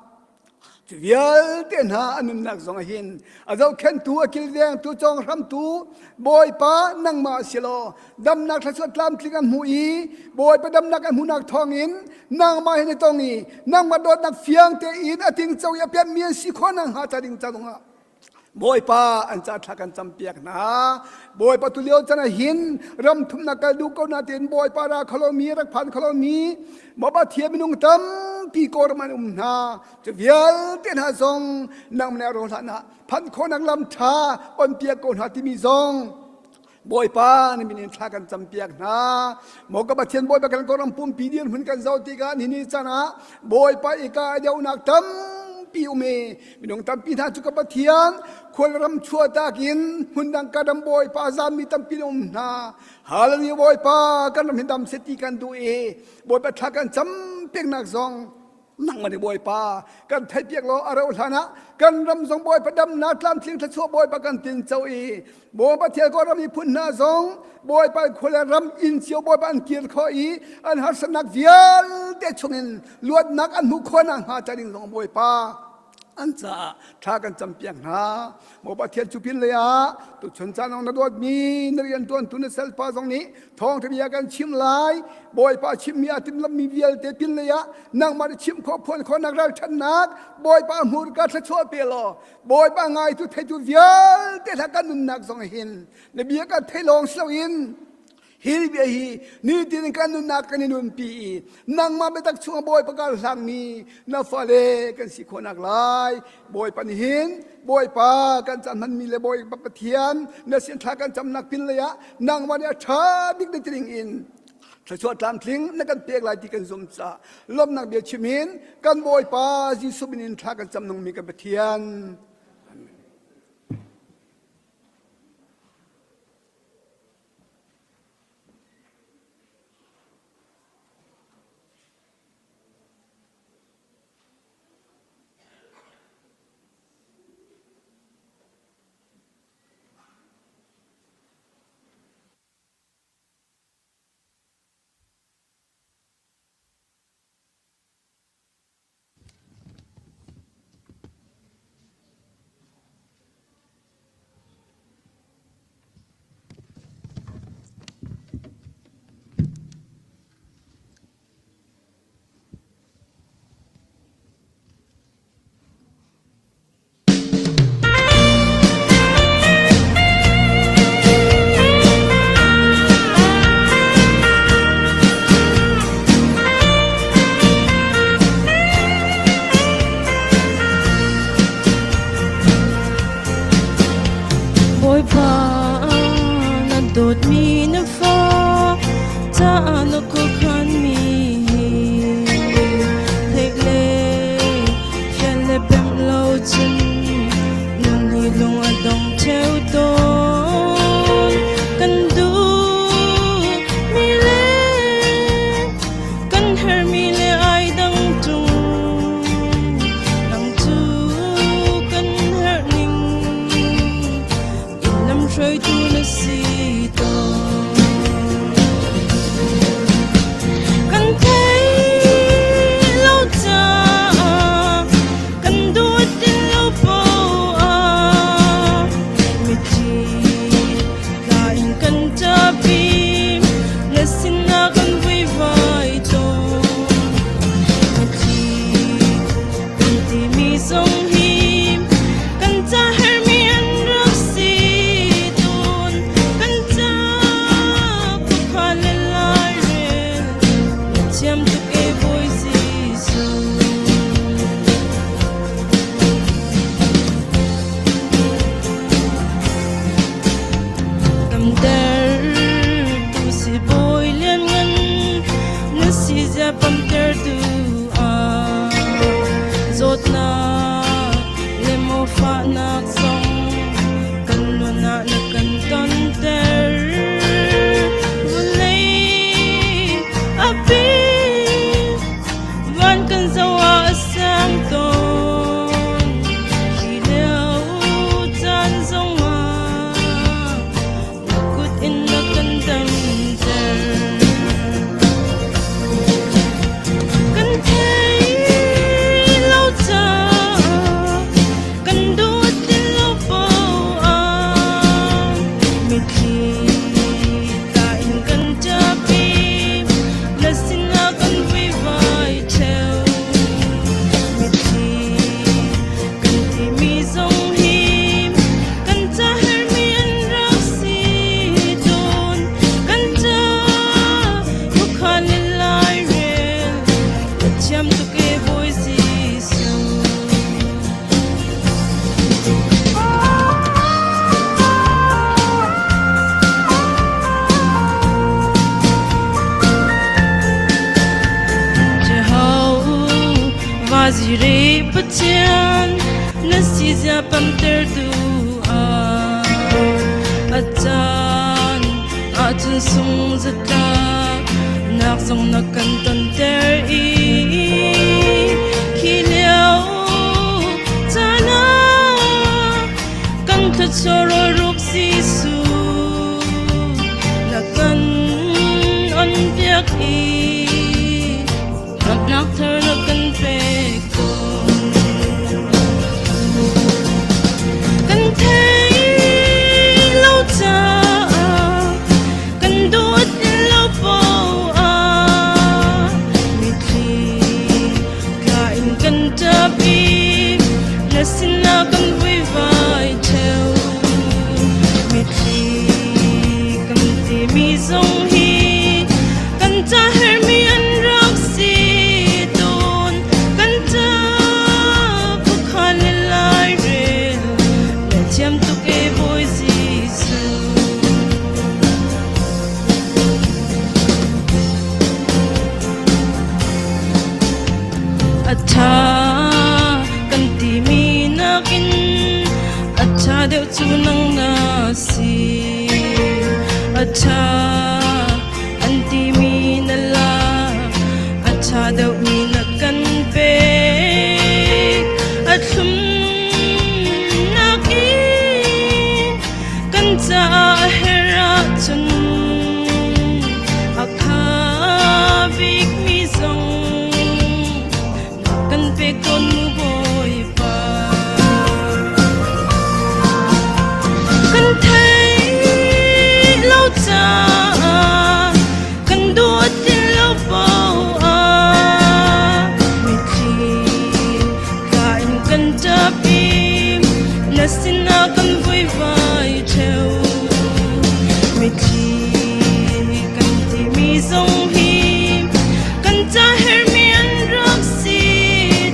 S9: Cu vialte hna an nunnak zong hin a zohkhenhtu a kilvengtu cawnghramtu Bawipa nangmah si law damnak thluachuah tlamtling an hmuh i Bawipa damnak an hmuhnak thawngin nangmah hin i tong i nangmah dawtnak fiang tein a tingco i a pianhmi an si khawh nakhnga ca ding ca zongah Bawipa an ca thla kan campiak hna. Bawipa tulio chan ah hin ram thumnak kal duh ko na tein Bawipa ra kholomi rak phan kholomi Bawipa thiam minung tampi kawlram an um hna. Cu vialte hna zong nang ne ro hlah na phan khawhnak lam tha on piak ko hna timi zong Bawipa na min in thla kan campiak hna. Maw ka Pathian Bawipa kan Kawlram pumpi dirhmun kan zoh tikah nihin caan ah Bawipa i ka deuhnak tampi um i minung tampi hna cu ka Pathian khualram chuahtak in hmundang ka ram Bawipa zammi tampi um hna. Hallelujah Bawipa kan ram hi dam seh ti kan duh i Bawipa thla kan cam peknak zong nangmah nih Bawipa kan theihpiak law a rauh hlan ah kan ram zong Bawipa damnak tlamtling thluachuah Bawipa kan tinco i Bawipa thial ko ram miphun hna zong Bawipa khua le ram inn cio Bawipa an kir khawh i an harsatnak vialte chungin luatnak an hmuh khawh nakhnga ca ding zong Bawipa an caah thla kan campiak hna. Maw Pathian cu pin lei ah tuchun caan na dawtmi na riantuantu na salpa zong nih thawngtha bia kan chim lai. Bawipa chimmi a timhlammi vialte pin lei ah nangmah na chim khawh phuan khawhnak ralṭhatnak Bawipa hmurka thluachuah pe law Bawipa ngaitu theitu vialte hla kan nunnak zong hin na bia kan thei lawng si loin Hi bia hi nitin kan nunnak kan i nunpi i nangmah biatak chungah Bawipa kar hlangmi na fale kan si khawhnak lai. Bawipa nih hin Bawipa kan caan hmanmi le Bawipa Pathian na sin thla kan camnak pin lei ah nangmah nih a ṭha bik na tining in thluachuah tlamtling na kan pek lai ti kan zum caah lawmhnak bia chim in kan Bawipa Jesuh min in thla kan cam nungmi kan Pathian. Amen.
S5: Bawipa na dawtmi na fa caah na khuakhanmi hi theih le fian le pemh lo cun nun hi lung a dong ṭheo tawn. Kan duh mi le kan herhmi le ai dang ṭung. Nang cu kan herh ning in lamhruaitu na si tawn. Kan thei lo caah kan duh ti lo poah mithi tla in kan ṭapi na sinah kan vuivai tawn.
S3: Pathian na si zia pamtertu ah a caan ahcun sung zatlak nak zong na kan tonter i khi lio caan ah kan thluachuah ruk Jesuh na kan on piak i dawtnak thar na kan pek tawn. Kan thei lo caah kan dawt lo poah mitthli tla in kan ṭap i na sinah kan vuivai ṭheo. Mitthli kan timi zong hi kan ca herhmi an rak si tawn. Kan ca khuakhan le lairel na thiam tuk e Bawi Jesuh. A ṭha kan timi nakin a ṭha deuh cu nang na si. A ṭha an timi na lak, a ṭha deuhmi na kan pek. A thlum nakin kan caah a herh ahcun a kha bikmi zong na kan pek tawn mu Bawipa. Kan theih lo caah kan duat ti lo poah mitthli tla in kan ṭap i na sinah kan vuivai ṭheo. Mitthli kan timi zong hi kan ca herhmi an rak si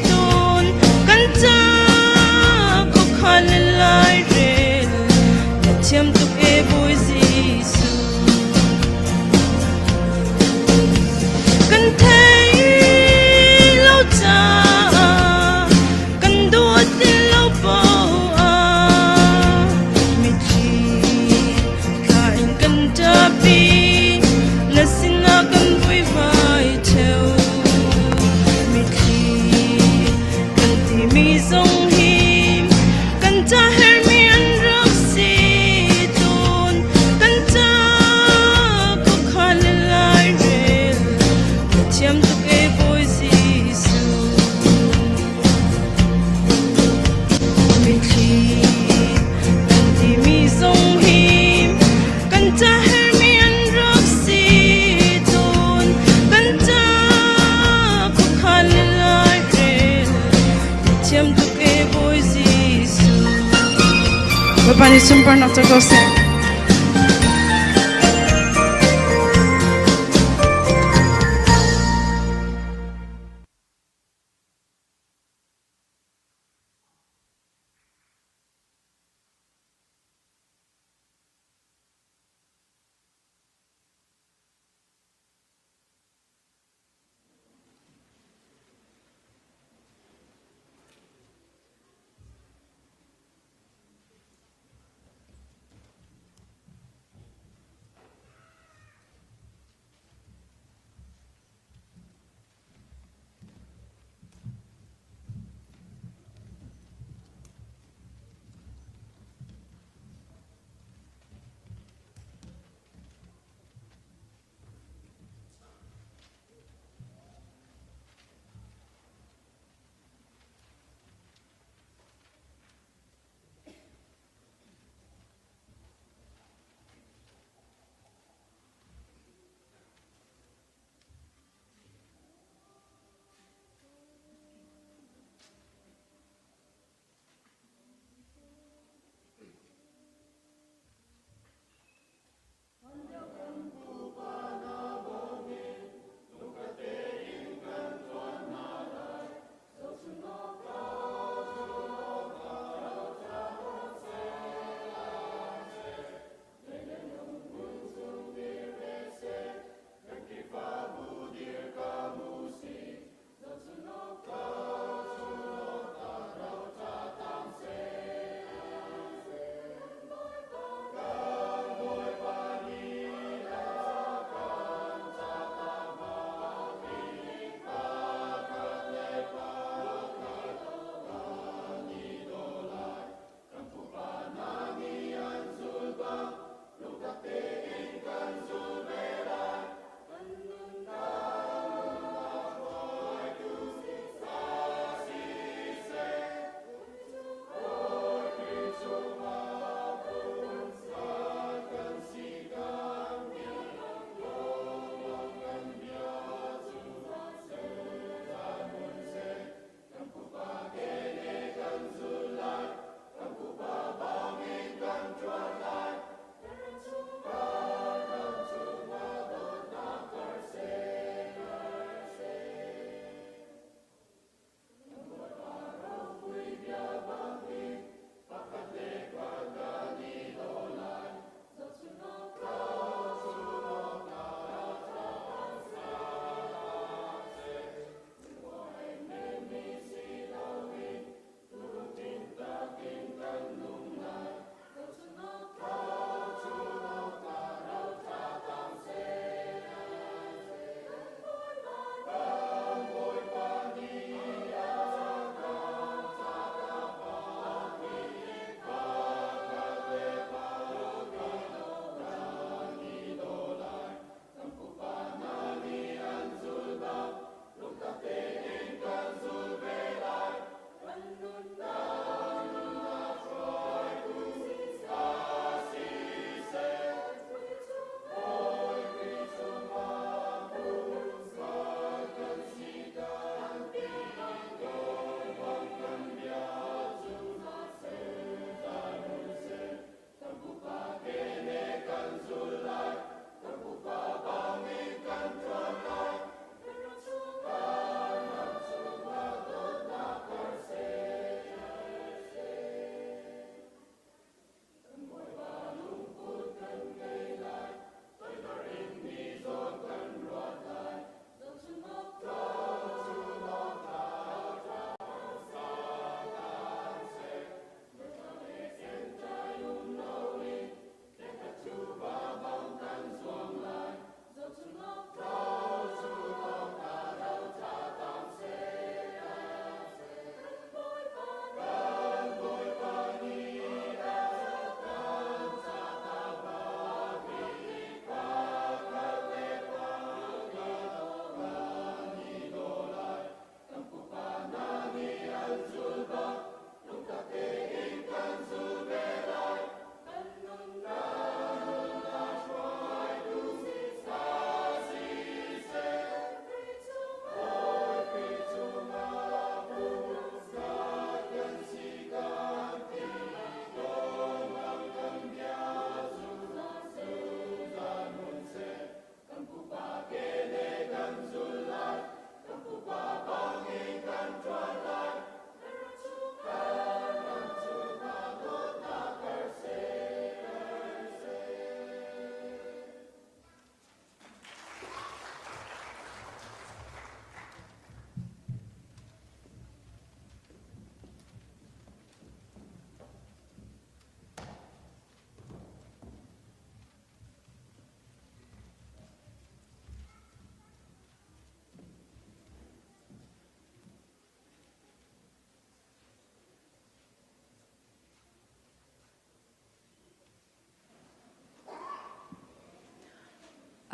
S3: tawn. Kan ca khuakhan le lairel na thiam tuk e Bawi Jesuh. Kan thei lo caah kan dawt ti lo poah mitthli tla in kan ṭap i na sinah kan vuivai ṭheo. Mitthli kan timi zong hi kan ca herhmi an rak si tawn. Kan ca khuakhan le lairel na thiam tuk e Bawi Jesuh. Mitthli kan timi zong hi kan ca herhmi an rak si tawn. Kan ca khuakhan le lairel na thiam tuk e Bawi Jesuh.
S6: Bawipa nih sunparnak co ko seh.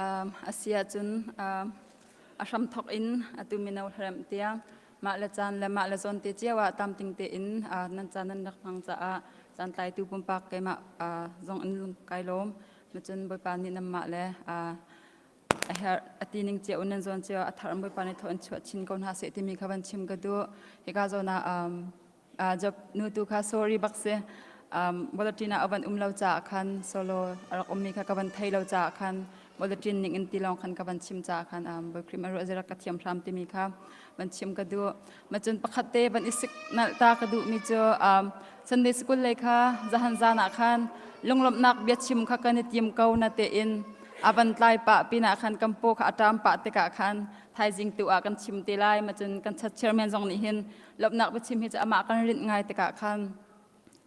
S1: A si ahcun a hramthawk in atu mino hlaremh tiang mah le caan le mah le zawn te cio ah tamting tein nan caan nan rak hmang caah caan tlaitu pumpak keimah zong in lung kai lawm. Macun Bawipa nih nanmah le a herh a ti ning cio nan zawn cio a thar Bawipa nih thaw in chuah chin ko hna seh timi kha van chim ka duh. Hika zawn ah job nu tu kha sorry bak si. Bulletin ah a van um lo caah khan solo a rak ummi kha ka van thei lo caah khan bulletin ning in ti lawng khan ka van chim caah khan Bawi Khrih ma ruah zirak ka thiam hram timi kha van chim ka duh. Macun pakhat te van i sik nalh ta ka duhmi cu Sunday school lei kha zahan zan ah khan lunglawmhnak biachim kha kan i tim ko na tein a van tlai pah pinah khan kan paw kha a ṭam pah tikah khan thaizing tu ah kan chim te lai macun kan chat chairman zong nih hin lawmhnak biachim hi cu amah kan rinh ngai tikah khan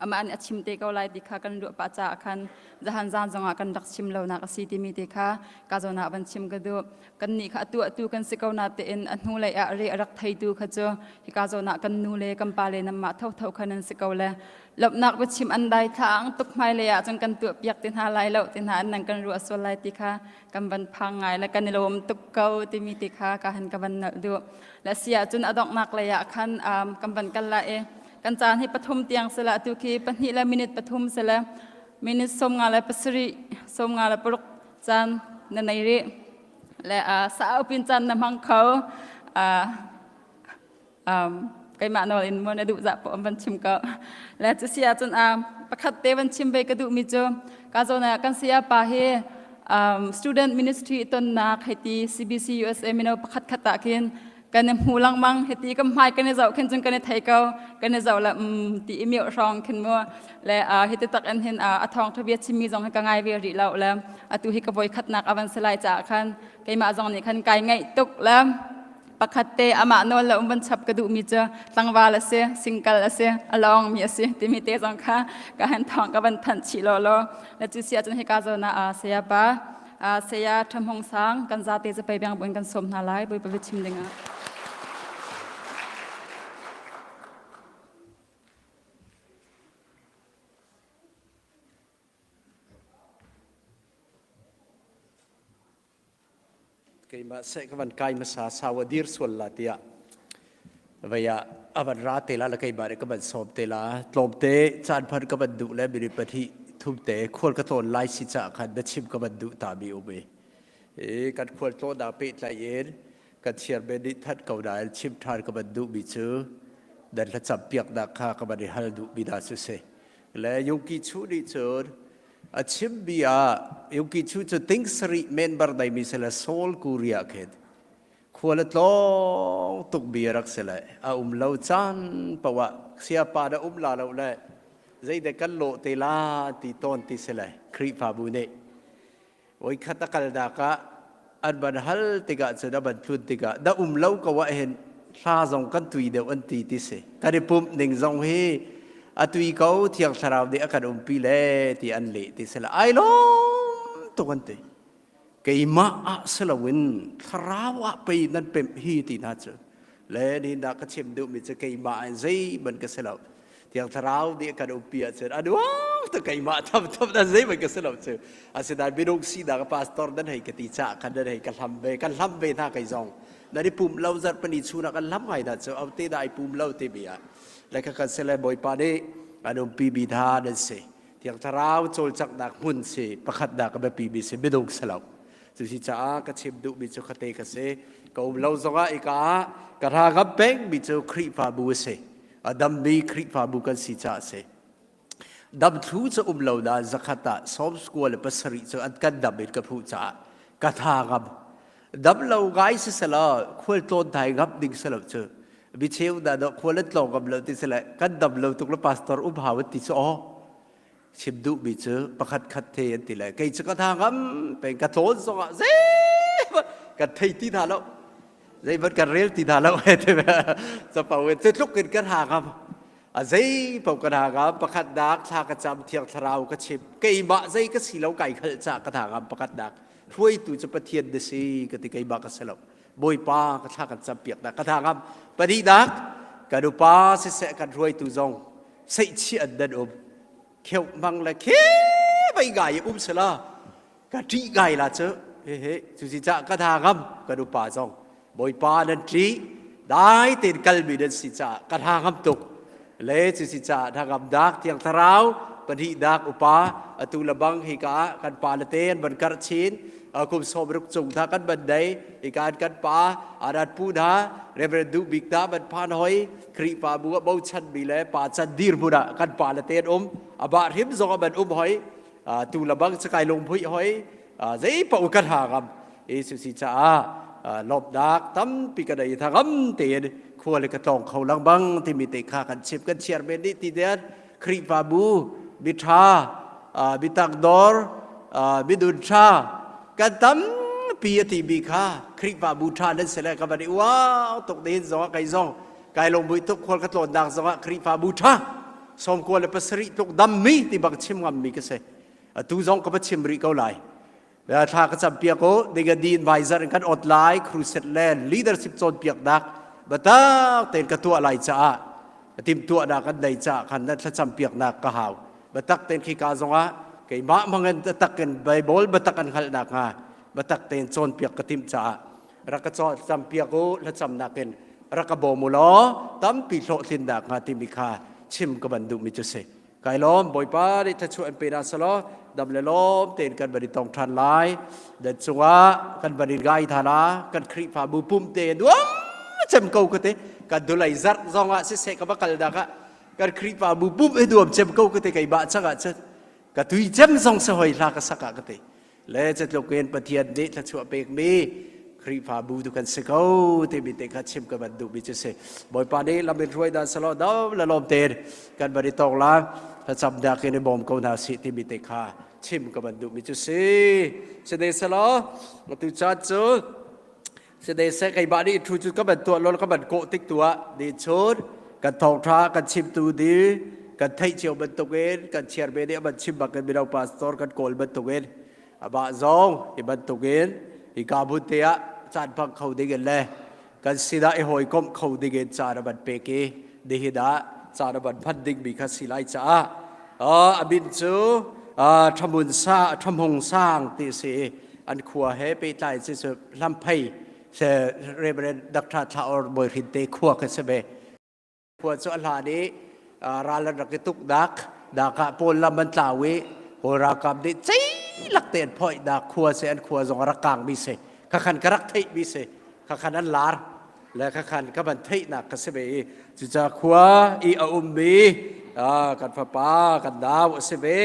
S1: amah nih a chim te ko lai ti kha kan ruah pah caah khan zahan zan zongah kan rak chim lonak a si timi te kha ka zawn ah van chim ka duh. Kannih kha atu atu kan si ko na tein a hnu lei ah re a rak theitu kha cu hika zawn ah kan nu le kan pa le nanmah thotho kha nan si ko le lawmhnak biachim an dai thlaang tuk hmai lei ah cun kan tuah piak te hna lai lo te hna an nan kan ruah sual lai ti kha kan van phang ngai le kan i lawm tuk ko timi te kha ka han ka van nalh duh. Le si ahcun a donghnak lei ah khan kan van kal la i kan caan hi pathum tiang sila atu khi pahnih le minute pathum sila minute 57 56 caan na nei rih le saupin caan na hmang kho keimah nawl in maw na duh zah poh van chim ko le cu si ahcun pakhat te van chim ve ka duhmi cu ka zawn ah kan saya pa hi student ministry tonnak hei CBC USA mino pakhat khat ah khin kan i hmu lengmang hiti kan hmai kan i zoh khin cun kan i thei ko kan i zoh le um ti i mioh hrawng khin mu le hiti tak in hin a thawng tha bia chimmi zong hi ka ngai ve rih lo le atu hi ka voi khatnak avan si lai caah khan keimah zong nih khan kai ngaih tuk le pakhat te amah nawl le um van chap ka duhmi cu tlangval a si single a si a lawng mi a si timi te zong kha ka han thawng ka van thanh chih law law le cu si ahcun hika zawn ah saya pa saya Ṭha Hmung Sang kan zate zapei beng buin kan sawm hna lai Bawipa biachim dingah.
S10: Keimah seh ka van kai hmasa sau a dir sual la tiah vei ah a van ra te la le keimah nih ka van sawm te la tlawmte caan phan ka van duh le minute pahnih thum te khual ka tlawn lai si caah khan na chim ka van duh ta mi um i i kan khual tlawnnak pehtlai in kan chairman nih that ko nain chim ṭhan ka van duh mi cu nan thlacam piaknak kha ka van i hal duh mi hna cu si le Yungki Chu nih cun a chimmi ah Yungki Chu cu ting sarih member nei mi si le Seoul Korea khin khual a tlawng tuk mi a rak si le a um lo caan paoh ah siapa na um la lo le zeidek kan lawh te la ti tawn ti si le Khrihfabu nih Voikhat a kalnak ah an van hal tikah cun a van tlun tikah na um lo ko ah hin hla zong kan tui deuh an ti ti si. Kan i pumh ning zong hi a tui ko Thiang Thlarau nih a kan umpi le ti an leh ti si le ai lawm tuk an ti. Keimah ah si loin thlarau ah pei nan pemh hi ti hna cu. Le nihin dah ka chim duhmi cu keimah in zeihmanh ka si lo. Thiang Thlarau nih kan umpi ahcun a nuam tuk keimah tham tham dan zeihmanh ka si lo cu. Asinain minung sinak pastor nan hei ka ti caah khan nan hei ka hlam ve kan hlam ve hna kei zong. Nan i pum lo zarh pali chungah kan hlam ngai hna cu aute dah ai pum lo timi ah. Le ka kan si le Bawipa nih an umpi mi hna nan si. Thiang Thlarau cawlcanghnak hmun si pakhatnak a biapi mi si minung si lo. Cusi caah ka chim duhmi cu khate ka si. Ka um lo zongah ika ah ka hra ngam pengmi cu Khrihfabu a si. A dammi Khrihfabu kan si caah a si. Damthlu cu um lo nain zakhat ah sawm skua le pasarih cu an kan dam in ka hmuh caah ka tha ngam. Dam lo ngai si selaw khual tlawn thai ngam ding si lo cu. Mi cheu dah khual an tlawng ngam lo ti si le kan dam lo tuk le pastor um hau an ti cu aw chim duhmi cu pakhat khat the an ti le kei cu ka tha ngam peng ka tlawn zongah zei kan thei ti hna lo zeihmanh kan rel ti hna lo capo in tluk in kan ha ngam a zei paoh kan ha ngam pakhat nak thla ka cam thiang thlarau ka chim keimah zei ka si lo kai khalh ca ka tha ngam pakhat nak hruaitu cu pathian na si ka ti keimah ka si lo bawipa ka thla kan cam piak nak ka tha ngam pahnihnak kan upa siseh kan hruaitu zong seihchih an nan um kheuh mang le khe vai ngai um sela ka ṭih ngai la cu. He he cu si ca ka tha ngam kan upa zong Bawipa nan ṭih dai tein kalmi nan si caah ka hna ngam tuk le cu si caah hna ngam dak thiang thlarau pahnih dak upa atu lebang hika ah kan pa le te an van karh chin kum 60 cung tha kan ban dei hika an kan pa adat pu hna Reverend Duh Bik ta ban phan hoi Khrihfabu ah bochan mi le pa chan dir hmun ah kan pa le te an um aba hrim zong a ban um hoi tu lebang chakai lungphui hoi zei paoh kan ha ngam Jesuh si caah lawmhnak tampi kan ei thangam tein khua le ka tlawng kho lengmang timi te kha kan chim kan chiar men dih ti den Khrihfabu miṭha mitangdor midun ṭha kan tampi a timi kha Khrihfabu ṭha nan si le ka van i uau tuk nihin zong ah kei zong kai lung tuk khual ka tlawnnak zong ah Khrihfabu ṭha 97 tluk dammi ti bang chim ngammi ka si atu zong ka va chim rih ko lai Thla ka campiak u dingadi advisor in kan ot lai crusade le leadership cawnpiaknak biatak tein ka tuah lai caah timhtuahnak kan nei caah khan nan thlacampiaknak ka hau biatak tein khika zongah keimah hmangin tatak in Bible biatak an hngalhnak hnga biatak tein cawnpiak ka timh caah rak ka campiak u thlacamnak in rak ka bawm u law tampi hlawhtlinnak hnga timi kha chim ka van duhmi cu si Kai lawm Bawipa nih thluachuah in pe hna selaw dam le lawm tein kan van i tong ṭhan lai. Dan cungah kan van in ngai hna la kan Khrihfabu pum te nuam cem ko ka te kan dulai zarh zong ah siseh ka va kal dak ah kan Khrihfabu pum he nuam cem ko ka te kei mah chang ah cun ka tui cem zong se hoi hla ka sak ah ka te Le catluk in Pathian nih thluachuah pekmi Khrihfabu tu kan si ko timi te kha chim ka van duhmi cu si. Bawipa nih lam in hruai dan selaw dam le lawm tein kan van i tong la thlacam dak in i bawm ko hna sih timi te kha chim ka van duhmi cu si. Sine selaw tu caan cu sine se keimah nih thu cu ka van tuah lol ka van kawh tik tu ah ni chun kan thawngtha kan chimtu di kan theih cio bantukin kan chairman nih a van chim bak in mino pastor kan kawl bantukin amah zong hi bantukin hi ka hmun te ah caan hmang kho ding in le kan sinah i hawikomh kho ding in caan a van pek i nihin ah caan a van hman dingmi kha si lai caah a min cu Thamun Sa Thamhung Sang ti si an khua he pehtlai si cu Lamphei se Reverend Dr. Thla Or Bawi Hrin te khua ka si ve khua cu a hlan i ral an rak i tuk dak dak ah pawl lam an tlau i kawl ralkap nih ceilak te an phoih dak khua se an khua zong a rak kang mi si khakhan ka rak theih mi si khakhan an lar le khakhan ka van theihnak ka si ve i cuca khua i a ummi kan fapa kan nau a si ve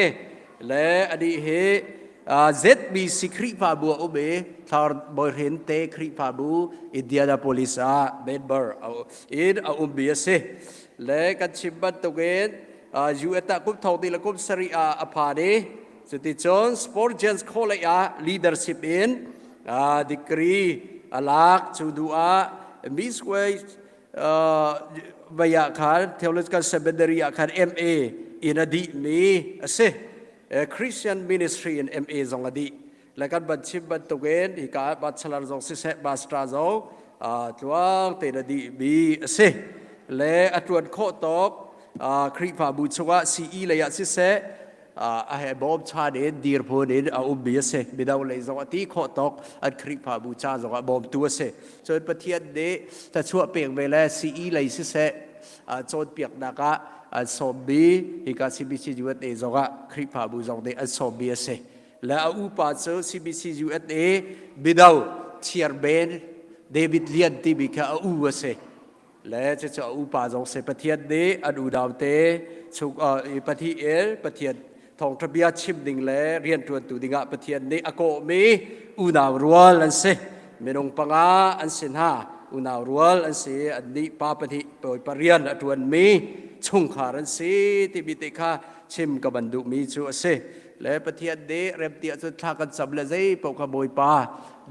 S10: le anih hi ZBC Khrihfabu a um i Thlar Bawi te Khrihfabu Indianapolis ah member in a ummi a si le kan chim bantukin US ah kum thong ti le kum sarih ah a phan i cuticun Spurgeon's College ah leadership in degree a lak cu duh ah Misway vei ah khan Theological Seminary ah khan MA in a dihmi a si Christian Ministry in MA zong a dih le kan van chim bantukin hika ah bachelor zong siseh master zong tluang tein a dihmi a si le a ṭuan khawh tawk Khrihfabu chungah CE lei ah siseh a he bawmchan in dirhmun in a ummi a si mino lei zong a ti khawh tawk an Khrihfabu ca zong ah bawmtu a si cun Pathian nih thluachuah pek ve le CE lei siseh cawnpiaknak ah an sawmmi hika CBC USA zong ah Khrihfabu zong nih an sawmmi a si le a upa cu CBC USA mino chairman David Lian timi kha a u a si le cucu a upa zong si Pathian nih an unau te chung Pathian Pathian thawngṭha bia chim ding le rianṭuantu dingah Pathian nih a kawhmi unau rual an si minung panga an si hna unau rual an si annih pa pahnih bawipa rian a ṭuanmi chungkhar an si timi te kha chim ka van duhmi cu a si le Pathian nih rem ti ahcun thla kan cam le zei paoh kha Bawipa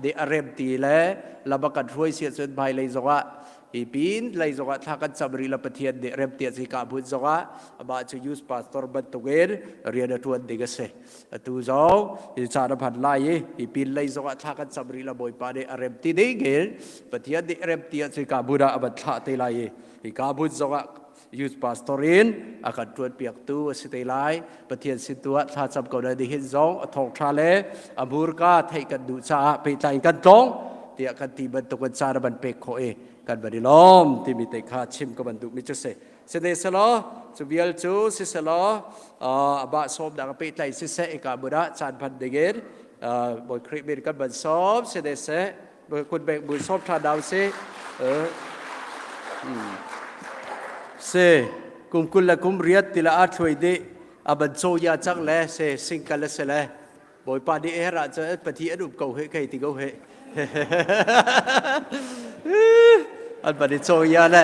S10: nih a rem ti le lam a kan hruai si ahcun hmailei zongah hi pin lei zongah thla kan cam rih la Pathian nih rem ti ahcun ka hmun zongah amah cu youth pastor bantukin rian a ṭuan ding a si atu zong hi caan a phan lai i hi pin lei zongah thla kan cam rih la Bawipa nih a rem ti ding in Pathian nih rem ti ahcun ka hmun ah a van thlah te lai i hi ka hmun zongah. Youth pastor in a kan ṭuan piaktu a si te lai. Pathian sin tu ah thlacam ko na nihin zong a thawngṭha le a hmurka theih kan duh caah pehtlai in kan tlawng tiah kan ti bantuk in caan a van pek khawh i kan van i lawm timi te kha chim ka van duhmi cu si. Sihmanhsehlaw cu vial cu siselaw amah sawmnak a pehtlai siseh ika hmun ah caan hman dingin Bawi Khrih min kan van sawm siseh kun bek bu sawm ṭhan hna usih. Se kum 20 le kum riat tila a thluai dih a ban caw ya cang le se singkal a si le Bawipa nih her ah cun pathi an um ko he kei ti ko he an ban i caw ya le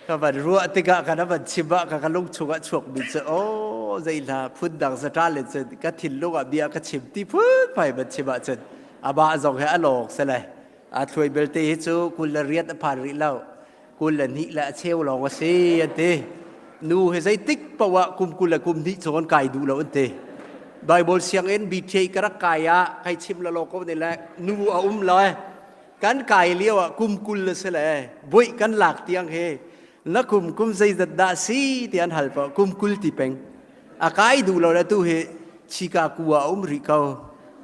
S10: ka van ruah tikah kan van chim ah ka ka lung chungah chuak mi cu o zei hla phun dang za le cun ka thinlung ah bia ka chim ti phun phai van chim ah cun amah zong he a lawk se le a thluai belte hi cu 28 a phan rih lo 22 le a cheu lawng a si an ti nu he zeitik paoh ah kum 20 le kum hnih chung an kai duh lo an ti Bible sianginn BTA ka rak kai ah kai chim la lo ko ne le nu a um lo kan kai lio ah kum 20 le se le buih kan lak tiang he na kum kum zeizat dah si ti an hal pa kum 20 ti peng a kai duh lo le tu hi chika ku ah um rih ko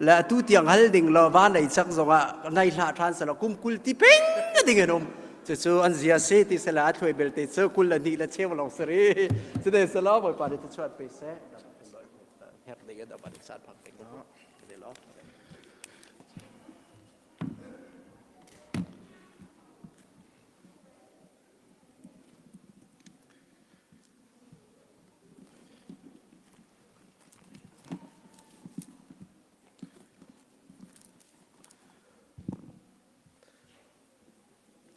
S10: le atu tiang hal ding lo va nei chak zong ah nei hlah than selo kum 20 ti peng ding an um cucu an zia si ti sela a thluai belte cu kul le hnih le cheu long sari cu de selo bawipa nih chuan pe seh herh ding an aban san phak ding lo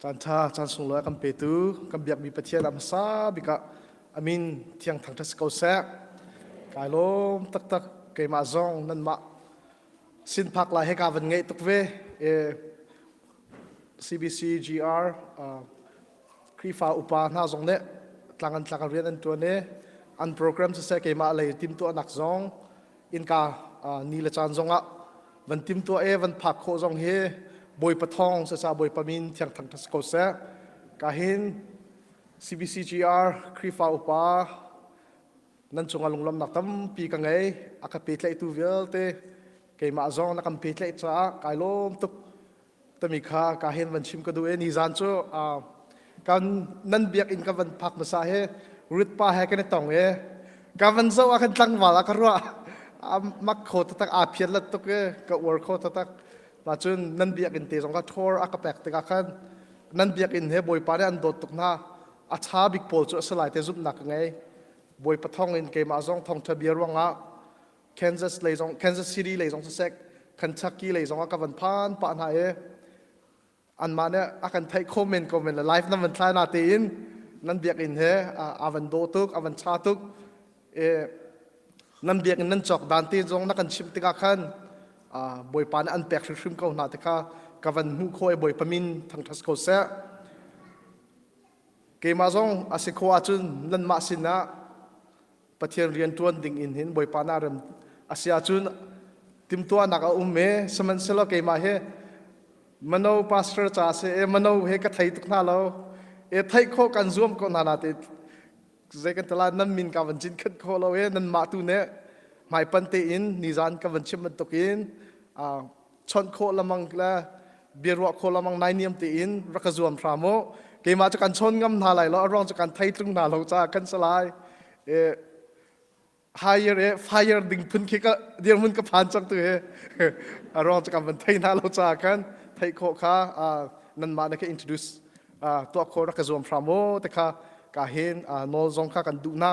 S11: Caan ṭha, caan sunglawi a kan petu kan biakmi Pathian a hmasa bik ah a min thiang thangṭhat si ko seh. Kai lawm taktak keimah zong nanmah sin phak lai he kaa van ngeih tuk ve. E, CBC GR uh, Khrihfa upa hna zong nih tlang an tlak rian an ṭuan i an program siseh keimah lei timtuahnak zong innka ni le caan zongah van timtuah e van phak khawh zong hi Bawipa thawng sasa Bawipa min thiang thang si ko seh. Ka hin CBCGR Khrihfa upa nan cungah lunglawmnak tampi ka ngei a ka pehtlaihtu vialte keimah zong na kan pehtlaih caah kai lawm tuk tami kha ka hen van chim ka duh e nizan cu kan nan biakinn ka van phak hmasa he Ruth pa he kan i tong e ka van zoh ah kan tlangval ah ka ruah a mak kho taktak aa phiat lat tuk e ka uar kho taktak ma cun nan biakinn te zong kha thor a ka pek tikah khan nan biakinn he bawipa nih an dawt tuk hna a ṭha bik pawl cu a si lai te zumhnak ka ngei bawipa thong in keimah zong thawngṭha bia ruangah Kansas lei zong Kansas City lei zong siseh Kentucky lei zong ah ka van phan pah hna i anmah nih a kan theih kho men ko men le live nan van thlai na tein nan biakinn he a van dawh tuk a van ṭha tuk e nan biakinn nan cawk dan te zong na kan chimh tikah khan Bawipa nih an pek hrimhrim ko hna ti kha ka van hmuh khawh i Bawipa min thangṭhat ko seh. Keimah zong a si khawh ahcun nanmah sinah Pathian rian ṭuan ding in hin Bawipa na rem a si ahcun timtuahnak a um e sihmanhsehlaw keimah hi mano pastor ca si e mano he ka thei tuk hna lo e theih khawh kan zuam ko hna na te zei kan tala nan min ka van cin khat khawh lo e nan mah tu ne hmaipan tein nizan ka van chim bantukin chawnh khawh lamang le biaruah khawh lamang nai niam tein rak ka zuam hram u keimah cu kan chawn ngam hna lai lo a ruang cu kan thei tlung hna lo caah kan si lai e hire e fire ding phun khi ka dirhmun ka phan cang tu he a ruang cu kan van thei hna lo caah khan theih khawh kha nanmah na ka introduce tuah khawh rak ka zuam hram u te kha ka hin nawl zong kha kan duh na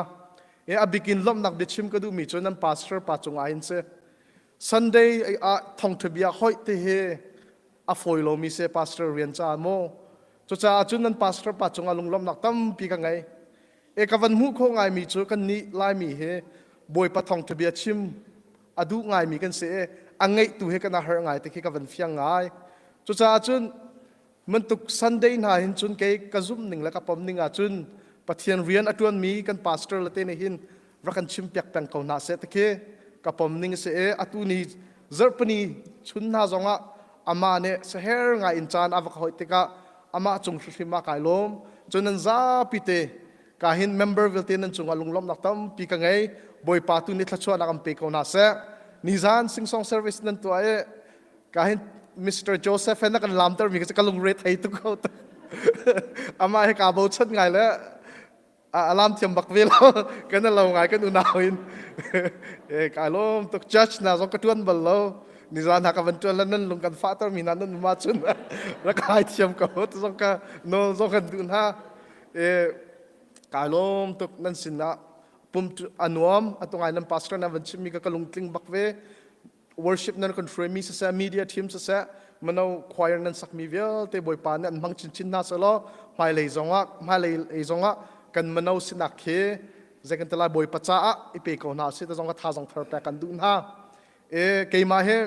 S11: e a bikin lawmhnak biachim ka duhmi cu nan pastor pa cungah hin si Sunday ah thawngṭha bia hoih ti hi a fawi lomi si pastor rian caah maw cucaah cun nan pastor pa cungah lunglawmhnak tampi ka ngei e ka van hmuh khawh ngaimi cu kan nih laimi hi bawipa thawngṭha bia chim a duh ngaimi kan si i a ngeihtu hi kan a har ngai ti khi ka van fiang ngai cucaah cun Mantuk Sunday hna hin cun kei ka zumh ning le ka pom ning ahcun Pathian rian a ṭuanmi kan pastor le te nih hin rak kan chim piak peng ko hna seh tikhi ka pom ning si i atu ni zarhpini chun hna zongah amah nih saher ngai in caan a va ka hoih tikah amah cung hrimhrim ah kai lawm cun nan zapi te. Ka hin member vialte nan cungah lunglawmhnak tampi ka ngei. Bawipa tu nih thluachuahnak an pe ko hna seh. Nizan sing-song service nan tuah i ka hin Mr. Joseph he na kan lamter mi ka lungre thei tuk ko. Amah he ka bochan ngai le a lam thiam bak ve lo. Kan lo ngai kan unau in. E ka lawm tuk judge na zong ka tuan bal lo. Nizan ha ka van tuan la nan lung kan fahter mi na nan ma cun rak hai thiam ko zong ka nawl zong kan duh hna. E ka lawm tuk nan sinah pum a nuam atu ngai nan pastor na van chimmi ka ka lungtling bak ve worship nan kan hruaimi siseh media team siseh mano choir nan sakmi vialte bawipa nih an hmang chinchin hna selaw hmailei zongah hmailei zongah kan mano sinak khi zei kan ti lai bawipa caah i pe ko hna si te zong ka thazang thar pek kan duh hna e keimah he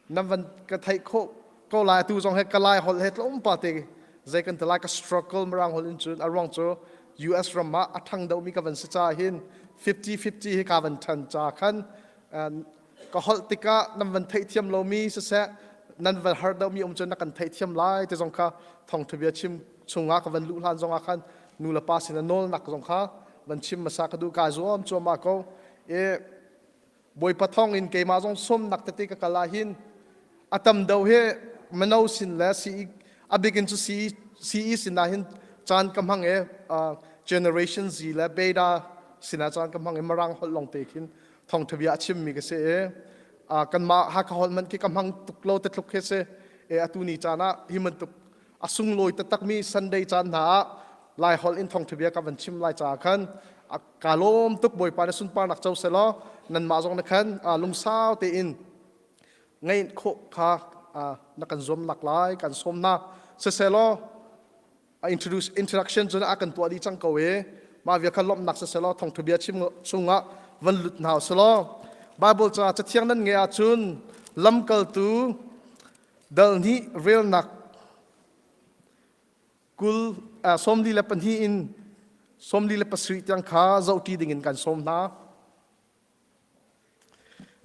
S11: nan van ka theih khawh ko lai atu zong he ka lai holh he tlawmpa te zei kan ti lai ka struggle mirang holh in cun a ruang cu US ram ah a ṭhang deuhmi ka van si ca hin 50-50 hi ka van ṭhan ca khan ka holh tikah nan van theihthiam lomi siseh nan van har deuhmi um cun na kan theihthiam lai ti zong kha thawngṭha chim chungah ka van luh hlan zongah khan nu le pa sin a nawlnak zong kha van chim hmasa ka duh ka zuam cuahmah ko i Bawipa thawng in keimah zong sawmnak tete ka kal ah hin a tam deuh hi mino sin le CE a bik in cu CE, CE sin ah hin caan ka hmang i generation Z le beta sin ah caan ka hmang i Mirang holh lawng te khin thawngtha bia a chimmi ka si i kanmah Hakha holh hmanh khi ka hmang tuk lo te tluk khi si i atu ni caan ah hi bantuk a sunglawi taktakmi Sunday caan hna ah Lai holh in thawngtha bia ka van chim lai caah khan ka lawm tuk Bawipa na sunparnak co selaw nanmah zong na khan lungsau tein ngeih khawh kha na kan zuam nak lai kan sawm na siselaw introduce introduction cun a kan tuah dih cang ko i mah via kha lawmhnak siselaw thawngtha bia chim chungah van lut hna selaw Bible caah cathiang nan ngeih ahcun lamkaltu dal hnih relnak kul 42 in 47 tiang kha zohṭi dingin kan sawm hna.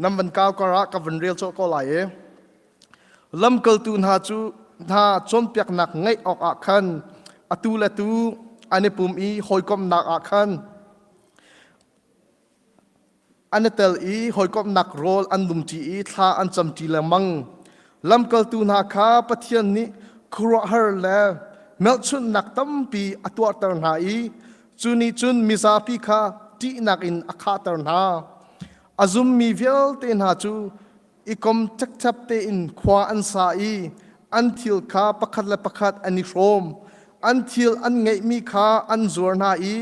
S11: Nan van kau kar ah ka van rel cawh ko lai i lamkaltu hna cu hna cawnpiaknak ngaih awkah khan atu le tu an i pum i hawikomhnak ah khan An i tel i hawikomhnak rawl an dumṭi i thla an camṭi lengmang. Lamkaltu hna kha Pathian nih khuaruahhar le hmelchunhnak tampi a tuahter hna i cu nih cun mizapi kha ṭihnak in a khahter hna. A zummi vialte hna cu i kom ṭekṭep tein khua an sa i an thil kha pakhat le pakhat an i hrawm. An thil an ngeihmi kha an zuar hna i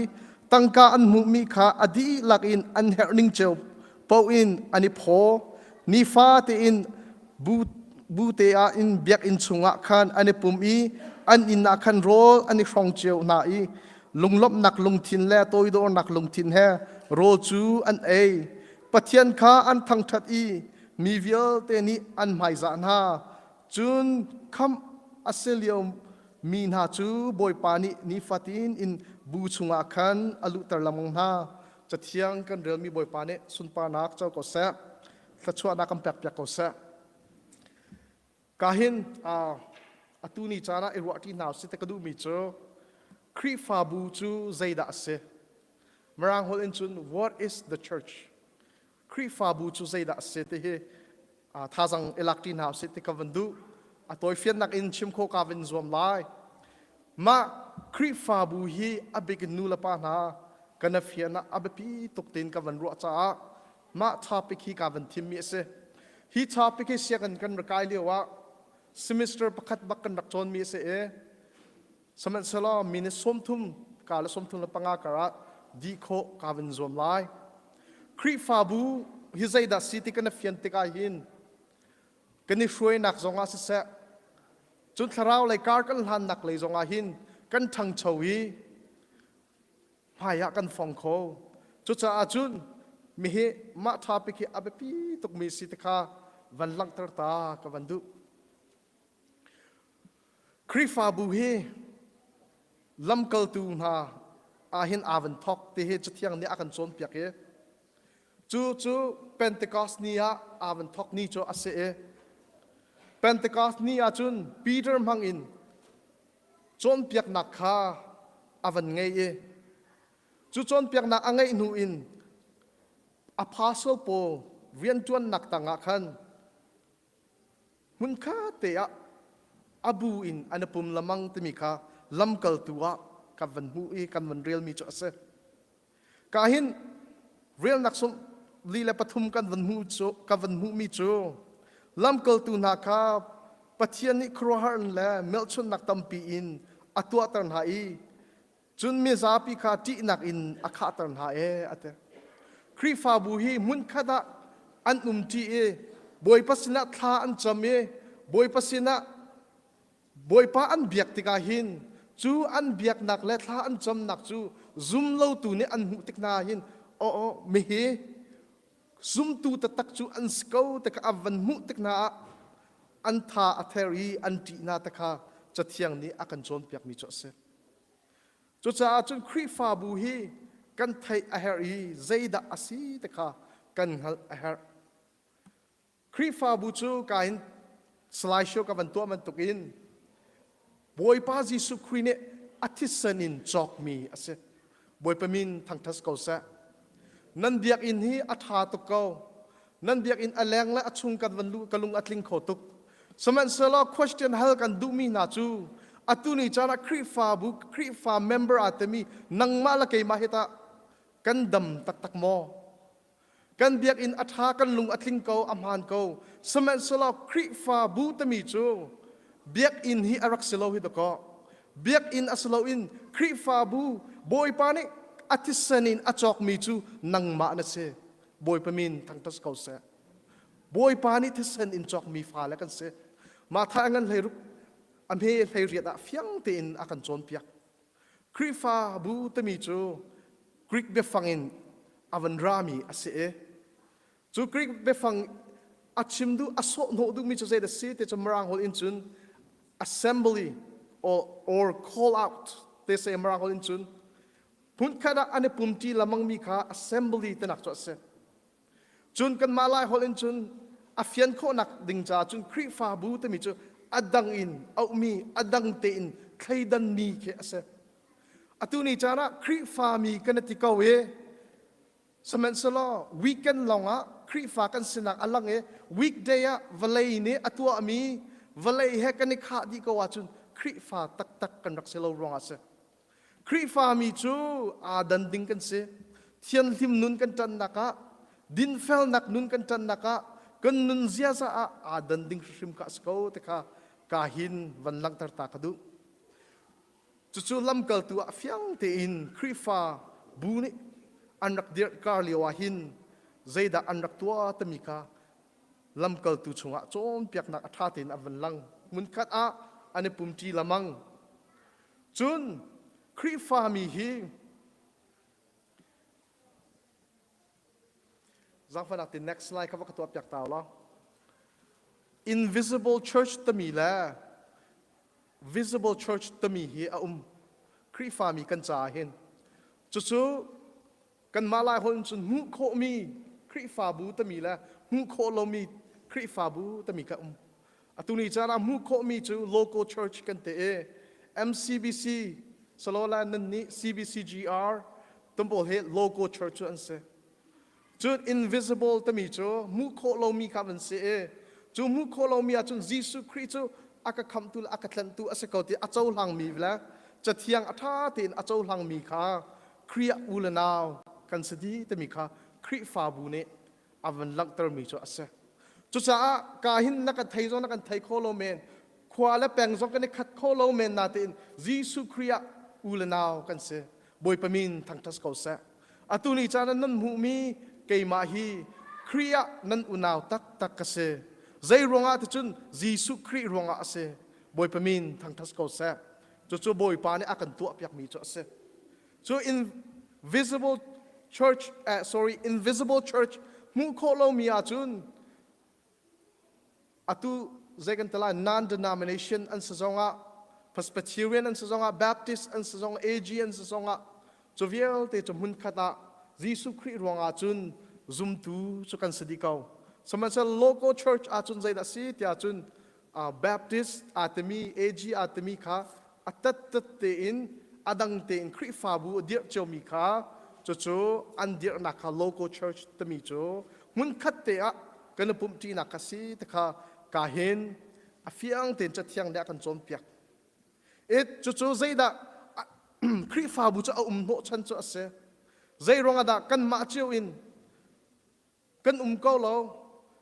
S11: tangka an hmuhmi kha a dihlak in an herhning cio paoh in an i phaw. Nifa tein bu, bu te ah in biakinn chungah khan an i pum i an inn ah khan rawl an i hrong cio hna i lunglawmhnak lungthin le toidornak lungthin he rawl cu an ei. Pathian kha an thangṭhat i mi vialte nih an hmaizah hna. Cun khamh a si lio mi hna cu Bawipa nih nifatin in bu chungah khan a luhter lengmang hna. Cathiang kan relmi Bawipa nih sunparnak co ko seh, thluachuahnak kan pekpiak ko seh. Ka hin atu ni caan ah i ruahṭi hna usih ti ka duhmi cu Khrihfabu cu zeidah a si? Mirang holh in cun what is the church? Khrihfabu cu zeidah a si ti hi thazang i lakṭi hna usih ti ka van duh. A tawifiannak in chim khawh ka van zuam lai. Mah Khrihfabu hi a bik in nu le pa hna kan fian ah a biapi tuk tiin ka van ruah caah mah topic hi ka van thimmi a si. Hi topic hi sianginn kan rak kai lio ah semester pakhat bak kan rak cawnmi a si i Sihmanhsehlaw minute 30 ka le 35 kar ah dih khawh ka van zuam lai. Khrihfabu hi zeidah si ti kan i fian tikah hin kan i hruainak zongah siseh, cun thlarau lei kar kan hlannak lei zongah hin kan ṭhangcho i hmai ah kan fong kho. Cucaah cun mihi mah topic hi a biapi tukmi si ti kha van langhter ta ka van duh. Khrihfabu hi lamkaltu hna ahhin aa van thawk ti hi Cathiang nih a kan cawnpiak i cu cu Pentecost ni ah aa van thawk ni cu a si i Pentecost ni ahcun Peter hmang in cawnpiaknak kha a van ngei i. Cu cawnpiaknak a ngeih hnu in apostle pawl rianṭuannak tangah khan hmunkhat te ah a bu in an i pum lamang timi kha lamkaltu ah kan van hmuh i kan van relmi cu a si. Ka hin relnak sum li le pathum kan van hmuh cu kan van hmuhmi cu lamkaltu hna kha Pathian nih khuaruahhar in le melchunhnak tampi in a tuahter hna i Cun mizapi kha ṭihnak in a khahter hna ee, a ti. Khrihfabu hi hmunkhat ah an umṭi i Bawipa sinah thla an cam i Bawipa sinah Bawipa an biak tikah hin cu an biaknak le thla an camnak cu zumlotu nih an hmuh tik hna hin aw aw mihi zumtu taktak cu an si ko ti kha an van hmuh tik hna ah an tha a ther i an ṭih hna ti kha Cathiang nih a kan cawnpiakmi cu a si. Cucaah cun Khrihfabu hi kan theih a herh i zeidah a si ti kha kan hngalh a herh. Khrihfabu cu ka in slideshow ka van tuah bantukin Bawipa Jesuh Khrih nih a thisen in cawkmi a si. Bawipa min thangṭhat ko seh. Nan biakinn hi a ṭha tuk ko. Nan biakinn a leng le a chung kan van luh ka lung a tling kho tuk. Sihmanhsehlaw question hal kan duhmi hna cu atu ni caan ah Khrihfabu Khrihfa member aa timi nangmah le keimah hi tah kan dam taktak maw? Kan biakinn a ṭha, kan lung a tling ko, a hmaan ko. Sihmanhsehlaw Khrihfabu timi cu biakinn hi a rak si lo hi dakaw. Biakinn a si loin Khrihfabu Bawipa nih a thisen in a cawkmi cu nangmah na si. Bawipa min thangṭhat ko seh. Bawipa nih thisen in cawkmi fale kan si. Matthai ngan hleiruk a hme hleiriat ah fiang tein a kan cawnpiak. Khrihfabu timi cu Greek biafang in a van rami a si i cu Greek biafang a chim duh a sawhhnawh duhmi cu zeidah si ti cu Mirang holh in cun assembly or, or call out te se Mirang holh in cun hmunkhat ah an i pumṭi lamangmi kha assembly tinak cu a si. Cun kanmah Lai holh in cun a fian khawhnak ding caah cun Khrihfabu timi cu a dang in auhmi, a dang tein thleidanmi khi a si. Atu ni caan ah Khrihfami kan i ti ko i sihmanhsehlaw weekend lawngah Khrihfa kan sinak a lang i weekday ah vawlei nih a tuahmi vawlei he kan i khah dih ko ahcun Khrihfa taktak kan rak si lo ruangah a si. Khrihfami cu aa dan ding kan si. Thianhlim nun kan ṭannak ah, dinfelnak nun kan ṭannak ah, kan nun ziaza ah aa dan ding hrimhrim kha a si ko ti kha ka hin van langhter ta ka duh. Cucu lamkaltu ah fiang tein Khrihfa bu nih an rak dirh kar lio ah hin zeidah an rak tuah timi kha lamkaltu chungah cawnpiaknak a ṭha tein a van lang. Hmunkhat ah an i pumṭi lamang. Cun Khrihfami hi zaangfahnak ti next slide kha va ka tuah piak ta law. Invisible church tami le visible church tami hi a um Khrihfami kan caah hin cucu Kanmah Laiholh in cun hmuh khawhmi Khrihfabu tami le hmuh khawh lomi Khrihfabu tami kha um. Atu ni caan ah hmuh khawhmi cu local church kan ti i MCBC Salola nan nih CBCGR tumpawl hi local church cu an si. Cun invisible tami cu hmuh khawh lomi kha an si i cu hmuh khawh lomi ahcun Jesuh Khrih cu a ka khamhtu le a ka tlanhtu a si ko ti a cohlangmi le cathiang a ṭha tein a cohlangmi kha Khrih ah u le nau kan si dih timi kha Khrihfabu nih a van langhtermi cu a si. Cucaah ka hin na kan thei zong na kan thei kho lo men, khua le peng zong kan i khat kho lo men natein Jesuh Khrih ah u le nau kan si. Bawipa min thangṭhat ko seh. Atu ni caan ah nan hmuhmi keimah hi Khrih ah nan unau taktak ka si. Zei ruangah ticun Jesuh Khrih ruangah a si. Bawipa min thangṭhat ko seh. Cucu Bawipa nih a kan tuahpiakmi cu a si. Cu invisible church, eh, sorry, invisible church hmuh khawh lomi ahcun atu zei kan ti lai non-denomination an si zongah Presbyterian an si zongah Baptist an si zongah AG an si zongah cu vialte cu hmunkhat ah Jesuh Khrih ruangah cun zumtu cu kan si dih ko. Sihmanhsehlaw local church ahcun zeidah si tiah cun Baptist aa timi AG aa timi kha a tattat tein a dang tein Khrihfabu a dirh ciomi kha. Cucu an dirhnak kha local church timi cu hmunkhat te ah kan i pumhṭinak kha si ti kha ka hin a fiang tein cathiang nih a kan cawnpiak. It cucu zeidah Khrihfabu cu a um hnawhchan cu a si. Zei ruangah dah kanmah cio in kan um ko lo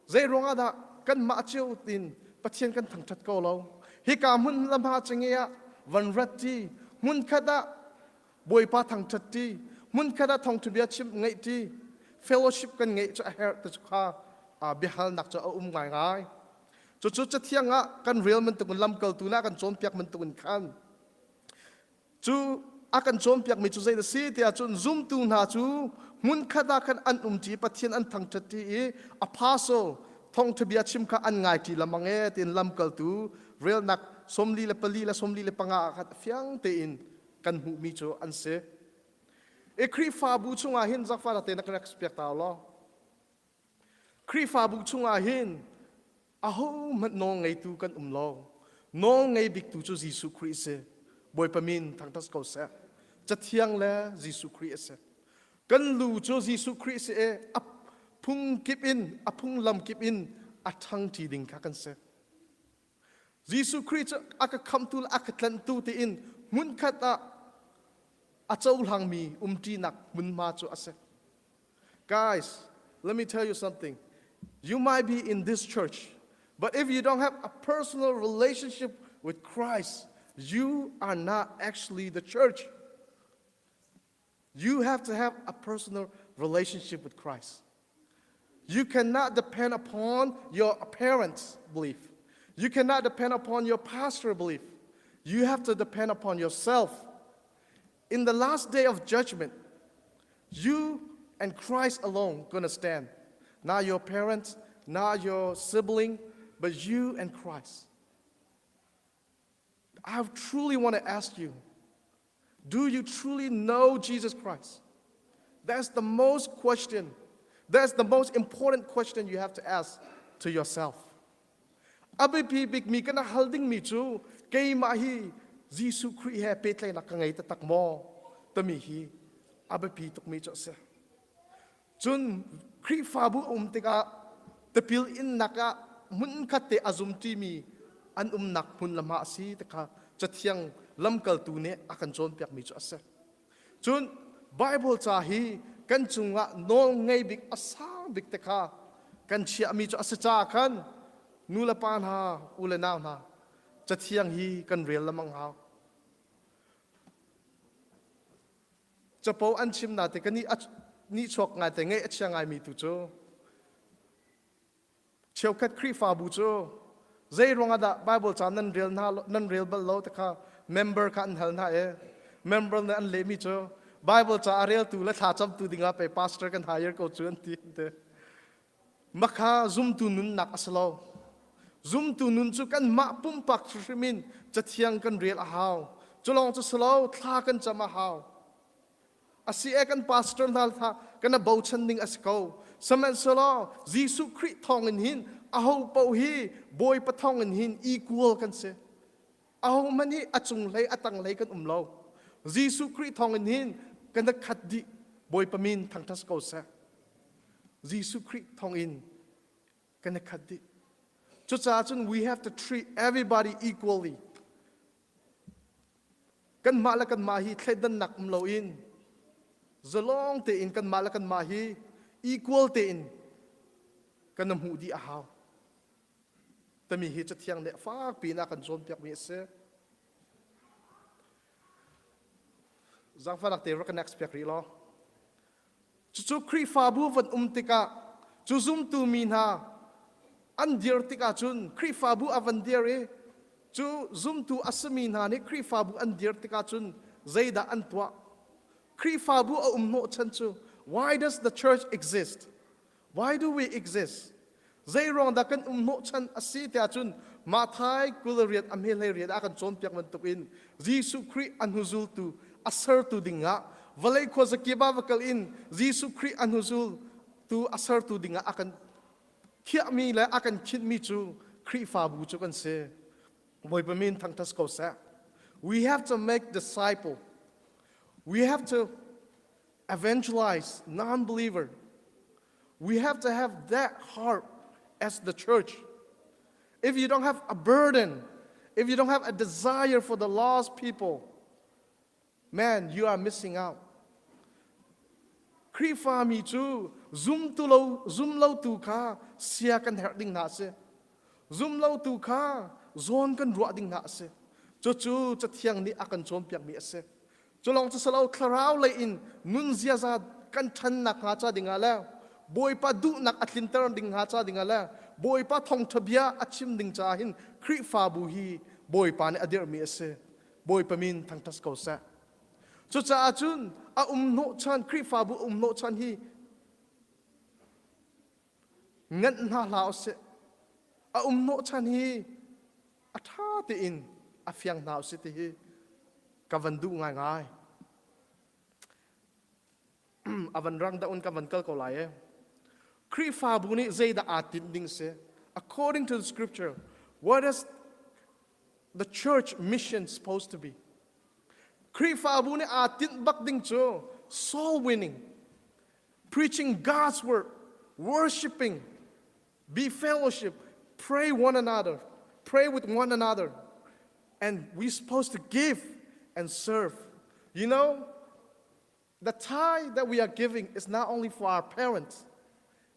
S11: zei ruangah dah kanmah cio in Pathian kan thangṭhat ko lo hika hmun lamha cinge ah van rat ṭi hmunkhat ah Bawipa thangṭhat ṭi hmunkhat ah thawngṭha chim ngeih ṭi fellowship kan ngeih cu a herh ti cu kha biahalnak cu a um ngaingai cucu cathiang ah kan rel bantukin lamkaltu nih a kan cawnpiak bantukin khan Cu a kan cawnpiakmi cu zei a si tiah cun zumtu hna cu hmunkhat ah khan an umṭi Pathian an thangṭhatṭi i apostle thawngṭha bia chim kha an ngaiṭi lengmang e tiin lamkaltu relnak 44 le 45 ah khan fiang tein kan hmuhmi cu an si. I Khrihfabu chungah hin zakfa te na ka rak piak ta law. Khrihfabu chungah hin ahohmanh nawl ngeitu kan um lo. Nawl ngei biktu cu Jesuh Khrih a si. Bawipa min thangṭhat ko seh. Cathiang le Jesuh Khrih a si. Kan lu cu Jesuh Khrih a si i a phung kip in a phunglam kip in a ṭhangṭi ding kha kan si. Jesuh Khrih cu a ka khamhtu le a ka tlanhtu tiin hmunkhat ah a cohlangmi umṭinak hmunhma cu a si. Guys, let me tell you something. You might be in this church, but if you don't have a personal relationship with Christ, you are not actually the church. You have to have a personal relationship with Christ. You cannot depend upon your parents' belief. You cannot depend upon your pastor belief. You have to depend upon yourself. In the last day of judgment, you and Christ alone gonna stand. Not your parents, not your sibling, but you and Christ. I truly want to ask you do you truly know Jesus Christ? That's the most question. That's the most important question you have to ask to yourself. A biapi bikmi kan hal dingmi cu keimah hi Jesuh Khrih he pehtlaihnak ka ngei taktak maw timi hi a biapi tukmi cu a si. Cun Khrihfabu a um tikah tipil innak ah hmunkhat te a zumṭimi an umnak hmun le hma a si ti kha Cathiang lamkaltu nih a kan cawnpiakmi cu a si. Cun Baibal ca hi kan cungah nawl ngei bik a sang bik te kha kan chiahmi cu a si caah khan nu le pa hna, u le nau hna, Cathiang hi kan rel lengmang hau. Capo an chim na te ka nih nihchuak ngai te ngeih a chia ngaimi tu cu Cheukhat Khrihfabu cu zei ruangah dah Bible ca nan rel hna nan rel bal lo ti kha member kha an hal hna i member nih an lehmi cu Bible ca a reltu le thlacamtu dingah pei pastor kan hire ko cu an ti an ti. Makha zumtu nunnak a si lo. Zumtu nun cu kanmah pumpak hrimhrim in cathiang kan rel a hau. Cu lawng cu si lo, thla kan cam a hau. A si e kan pastor hna kha kan bochan ding a si ko. Sihmanhsehlaw Jesuh Khrih thawngin hin aho paoh hi Bawipa thawngin hin equal kan si. Ahohmanh hi a cunglei a tanglei kan um lo. Jesuh Khrih thawngin hin kan khat dih. Bawipa min thangṭhat ko seh. Jesuh Khrih thawngin kan i khat dih. Cucaah cun we have to treat everybody equally. Kanmah le kanmah hi thleidannak um loin zalong tein kanmah le kanmah hi equal tein kan hmuh dih a hau. Tami hi Cathiang nih fakpi in a kan cawnpiakmi a si. Zaangfahnak te rak ka next piak rih law. Cucu Khrihfabu van um tikah cu zumtu mi hna an dir tikah cun Khrihfabu a van dir i cu zumtu a simi hna nih Khrihfabu an dir tikah cun zeidah an tuah? Khrihfabu a um hnawhchan cu why does the church exist? Why do we exist? Zei ruang dah kan um hnawhchan a si tiah cun Mathai 28 a hme hlei riat ah kan cawnpiak bantukin Jesuh Khrih a hnuzultu a sertu dingah vawlei khuazakip ah va kal in Jesuh Khrih a hnuzultu a sertu dingah a kan khiahmi le a kan khinhmi cu Khrihfabu cu kan si. Bawipa min thangṭhat ko seh. We have to make disciple. We have to. Evangelize non-believer. We have to have that heart as the church. If you don't have a burden, if you don't have a desire for the lost people, man, you are missing out. Khrihfami cu zumtu lo zum lo tu kha sia kan herh ding hna a si. Zum lo tu kha zawn kan ruah ding hna a si. Cucu Cathiang nih a kan cawnpiakmi a si. Cu lawng cu si lo thlarau lei in nun ziaza kan ṭhannak hnga ca dingah le Bawipa duhnak a tlinter ding hnga ca dingah le Bawipa thawngṭha bia a chim ding caah hin Khrihfabu hi Bawipa nih a dirhmi a si. Bawipa min thangṭhat ko seh. Cucaah cun a um hnawhchan Khrihfabu a um hnawhchan hi nganh hna hlah usih. A um hnawhchan hi a ṭha tein a fiang hna usih ti hi ka van duh ngaingai. A van rang dah un ka van kal ko lai e. Khrihfabu nih zeidah aa tinh ding si? According to the scripture, what is the church mission supposed to be? Khrihfabu nih aa tinh bak ding cu soul winning, preaching God's word, worshiping, be fellowship, pray one another, pray with one another. And we're supposed to give and serve. You know, the tithe that we are giving is not only for our parents,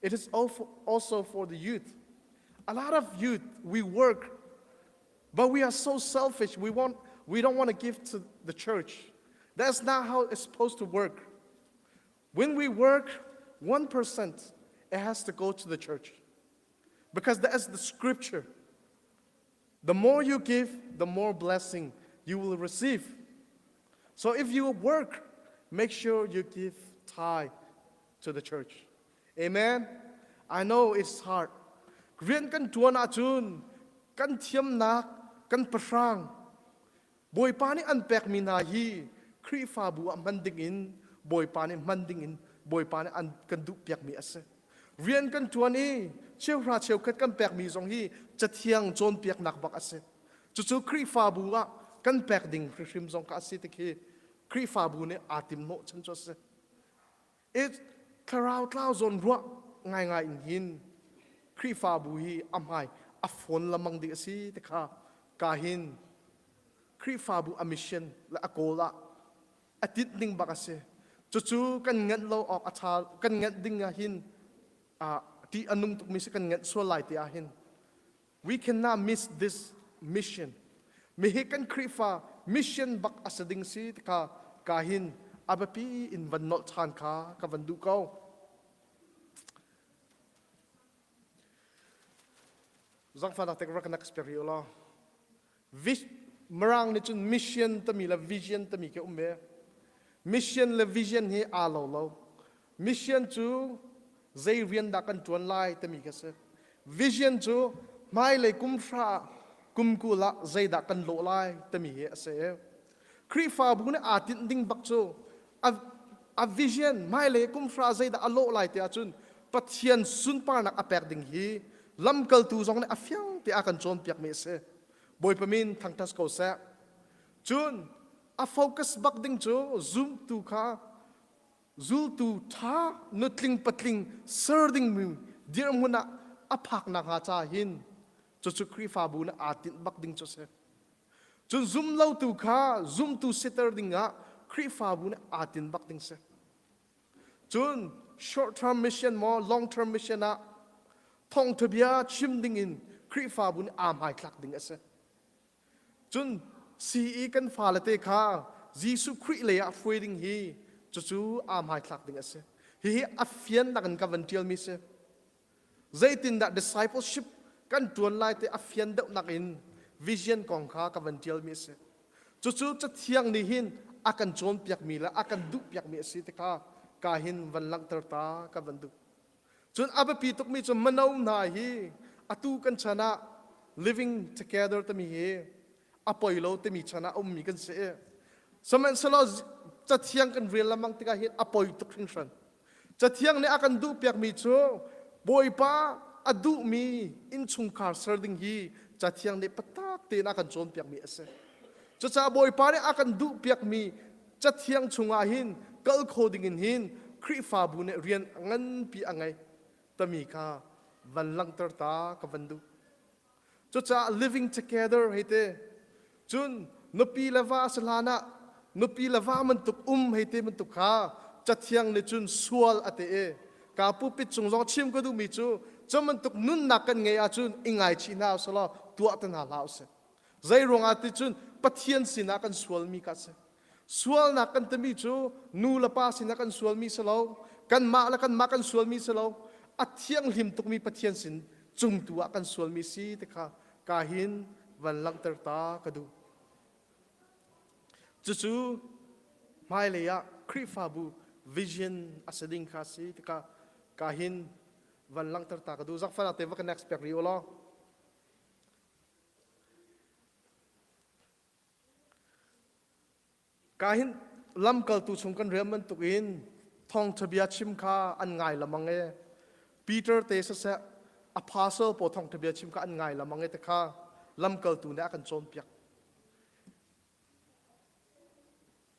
S11: it is also for the youth. A lot of youth, we work, but we are so selfish. We, want, we don't want to give to the church. That's not how it's supposed to work. When we work, 1%, it has to go to the church. Because that is the scripture. The more you give, the more blessing you will receive. So if you work, make sure you give tithe to the church. Amen. I know it's hard. Rian kan tuan ahcun kan thiamnak, kan pahrang, Bawipa nih an pekmi hna hi Khrihfabu ah hman ding in Bawipa nih hman ding in Bawipa nih an kan duhpiakmi a si. Rian kan ṭuan i cheuhra cheukhat kan pekmi zong hi Cathiang cawnpiaknak bak a si. Cucu Khrihfabu ah kan pek ding hrimhrim zong kha a si tikhi Khrihfabu nih aa timhnawh chan cu a si. I thlarau tlau zawn ruah ngaingai in hin Khrihfabu hi a hmai a fawn lamang ding a si ti kha ka hin Khrihfabu a mission le a goal ah a tinh ding bak a si. Cucu kan nganh lo awk a ṭha kan nganh ding ah hin ṭih a nung tukmi si kan nganh sual lai ti ah hin We cannot miss this mission. Mihi kan Khrihfa mission bak a si ding si tika ka hin a biapi in van nolh ṭhan kha ka van duh ko. Zangfahnak tek rak nak spek rih law. Mirang nih cun mission tami le vision tami ke um ve. Mission le vision hi aa lo lo. Mission cu zei rian dah kan ṭuan lai timi kha si. Vision cu hmailei kum hra kum kul ah zeidah kan lawh lai timi hi a si. Khrihfabu nih aa tinh ding bak cu a, a vision hmailei kum hra zeidah a lawh lai ti ahcun Pathian sunparnak a pek ding hi lamkaltu zong nih a fiang te a kan cawnpiakmi a si. Bawipa min thangṭhat ko seh. Cun a focus bak ding cu zumtu kha zultu ṭha nutling patling ser dingmi dirhmun ah a phak nakhnga ca hin cucu Khrihfabu nih aa tinh bak ding cu a si. Cun zumlotu kha zumtu siter dingah Khrihfabu nih aa tinh bak ding si. Cun short term mission maw long term mission ah thawngṭha bia chim dingin Khrihfabu nih aa hmaithlak ding a si. Cun CE kan fale te kha Jesuh Khrih lei ah hruai ding hi cucu aa hmaithlak ding a si. Hihi a fiannak in ka van ṭialmi si. Zeitindah discipleship kan ṭuan lai ti a fian deuhnak in vision kong kha ka van ṭialmi a si. Cucu Cathiang nih hin a kan cawnpiakmi le a kan duhpiakmi a si ti kha ka hin van langhter ta ka van duh. Cun a biapi tukmi cu mino hna hi atu kan chan ah living together timi hi a poi lo timi chan ah a ummi kan si. Sihmanhsehlaw Cathiang kan rel lengmang tikah hin a poi tuk hringhran. Cathiang nih a kan duhpiakmi cu Bawipa a duhmi innchungkhar ser ding hi Cathiang nih patak tein a kan cawnpiakmi a si. Cucaah Bawipa nih a kan duhpiakmi Cathiang chungah hin kal kho ding in hin Khrihfabu nih rian nganpi a ngei tami kha van langhter ta ka van duh. Cucaah living together hei te cun nupi le va si hlan ah nupi le va bantuk um hei te bantuk kha cathiang nih cun sual a ti i ka pulpit cung zong chim ka duhmi cu cu bantuk nunnak kan ngeih ahcun i ngaichih hna usih law tuah te hna hlah usih. Zei ruangah ti cun Pathian sinah kan sualmi kha a si. Sualnak kan timi cu nu le pa sinah kan sualmi si lo, kanmah le kanmah kan sualmi si lo, a thianghlim tukmi Pathian sin cung tu ah kan sualmi si ti kha ka hin van langhter ta ka duh. Cucu hmailei ah Khrihfabu vision a si ding kha si tikah ka hin van langhter ta ka duh. Zakfan te va ka next pek rih u law. Ka hin lamkaltu chung kan rian bantukin thawngṭha bia chim kha an ngai lamang e. Peter te siseh apostle pawl thawngṭha bia chim kha an ngai lamang e te kha lamkaltu nih a kan cawnpiak.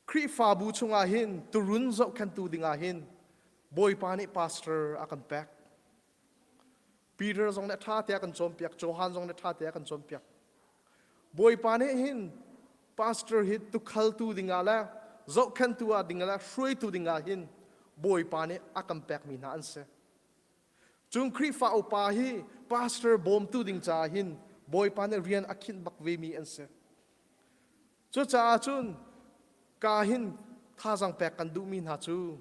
S11: Khrihfabu chungah hin turun zohkhenhtu dingah hin Bawipa nih pastor a kan pek. Peter zong nih ṭha te a kan cawnpiak, Johan zong nih ṭha te a kan cawnpiak. Bawipa nih hin pastor hi tukhaltu dingah le zohkhenhtu ah dingah le hruaitu dingah hin Bawipa nih a kan pekmi hna an si. Cun Khrihfa upa hi pastor bawmtu ding caah hin Bawipa nih rian a khinh bak vemi an si. Cucaah cun ka hin thazang pek kan duhmi hna cu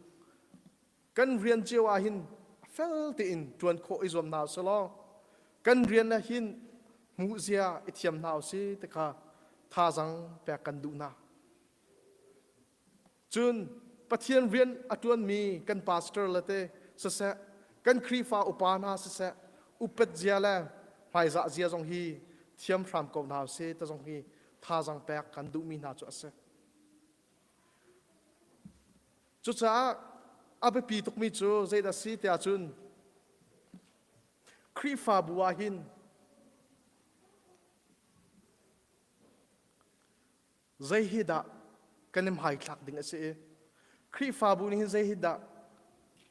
S11: kan rian cio ah hin fel tein ṭuan khawh i zuam hna usih law kan rian ah hin hmuh zia i thiam hna usih ti kha thazang pek kan duh hna. Cun Pathian rian a ṭuanmi kan pastor le te siseh, kan Khrihfa upa hna siseh, upat zia le hmaizah zia zong hi thiam hram ko hna usih ti zong hi thazang pek kan duhmi hna cu a si. Cucaah a biapi tukmi cu zeidah a si tiah cun Khrihfabu ah hin zei hi dah kan i hmaithlak ding a si i Khrihfabu nih hin zei hi dah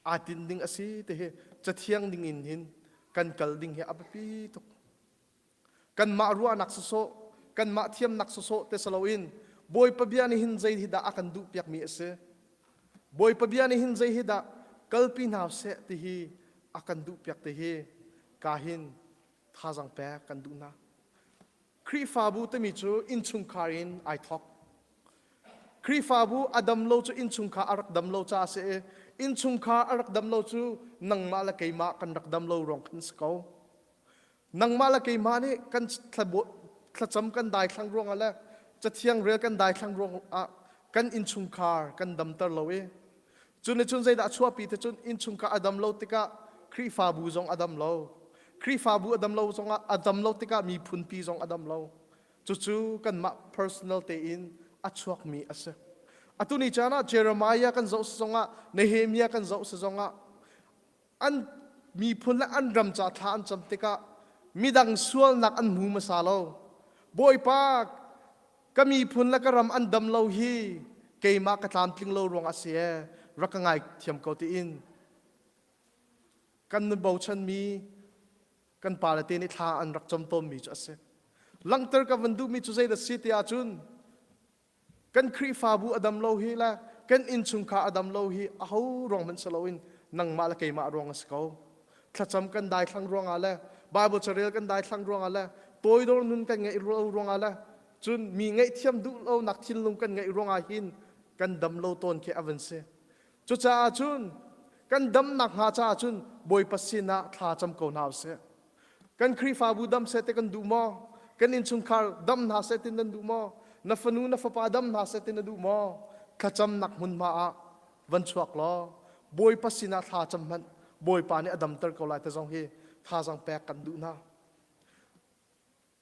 S11: aa tinh ding a si ti hi cathiang ding in hin kan kal ding hi a biapi tuk. Kanmah ruahnak sawsawh, kanmah thiamnak sawsawh te si loin Bawipa bia nih hin zei hi dah a kan duhpiakmi a si. Bawipa bia nih hin zei hi dah kalpi hna seh ti hi a kan duhpiak ti hi ka hin thazang pek kan duh hna. Khrihfabu timi cu innchungkhar in ai thawk. Khrihfabu a dam lo cu innchungkhar a rak dam lo caah a si i innchungkhar a rak dam lo cu nangmah le keimah kan rak dam lo ruang khan si ko. Nangmah le keimah nih kan thlacam kan daithlang ruangah le cathiang rel kan daithlang ruangah kan innchungkhar kan damter lo i cu nih cun zeidah a chuahpi te cun innchungkhar a dam lo tikah Khrihfabu zong a dam lo. Khrihfabu a dam lo zongah a dam lo tikah miphunpi zong a dam lo. Cucu kanmah personal tein a chuakmi a si. Atu ni caan ah Jeremiah kan zoh si zongah Nehemiah kan zoh si zongah an miphun le an ram ca thla an cam tikah midang sualnak an hmu hmasa lo. Bawipa ka miphun le ka ram an dam lo hi keimah ka tlamtling lo ruang a si ee rak ka ngaithiam ko tiin kan nun bochanmi kan pale te nih thla an rak cam tawnmi cu a si. Langhter ka van duhmi cu zeidah si ti ahcun Kan Khrihfabu a dam lo hi le kan innchungkhar a dam lo hi aho ruang hmanh si loin nangmah le keimah ruang a si ko. Thlacam kan daithlang ruangah le Bible carel kan daithlang ruangah le toidor nun kan ngeih lo ruangah le cun mi ngaihthiam duh lonak thinlung kan ngeih ruangah hin kan dam lo tawn khi a van si. Cucaah cun kan damnak hnga caah cun Bawipa sinah thla cam ko hna usih. Kan Khrihfabu dam seh ti kan duh maw? Kan innchungkhar dam hna seh ti nan duh maw? Na fanu na fapa dam hna seh ti na duh maw? Thlacamnak hmunhma ah van chuak law Bawipa sinah thla cam hmanh Bawipa nih a damter ko lai ti zong hi thazaang pek kan duh hna.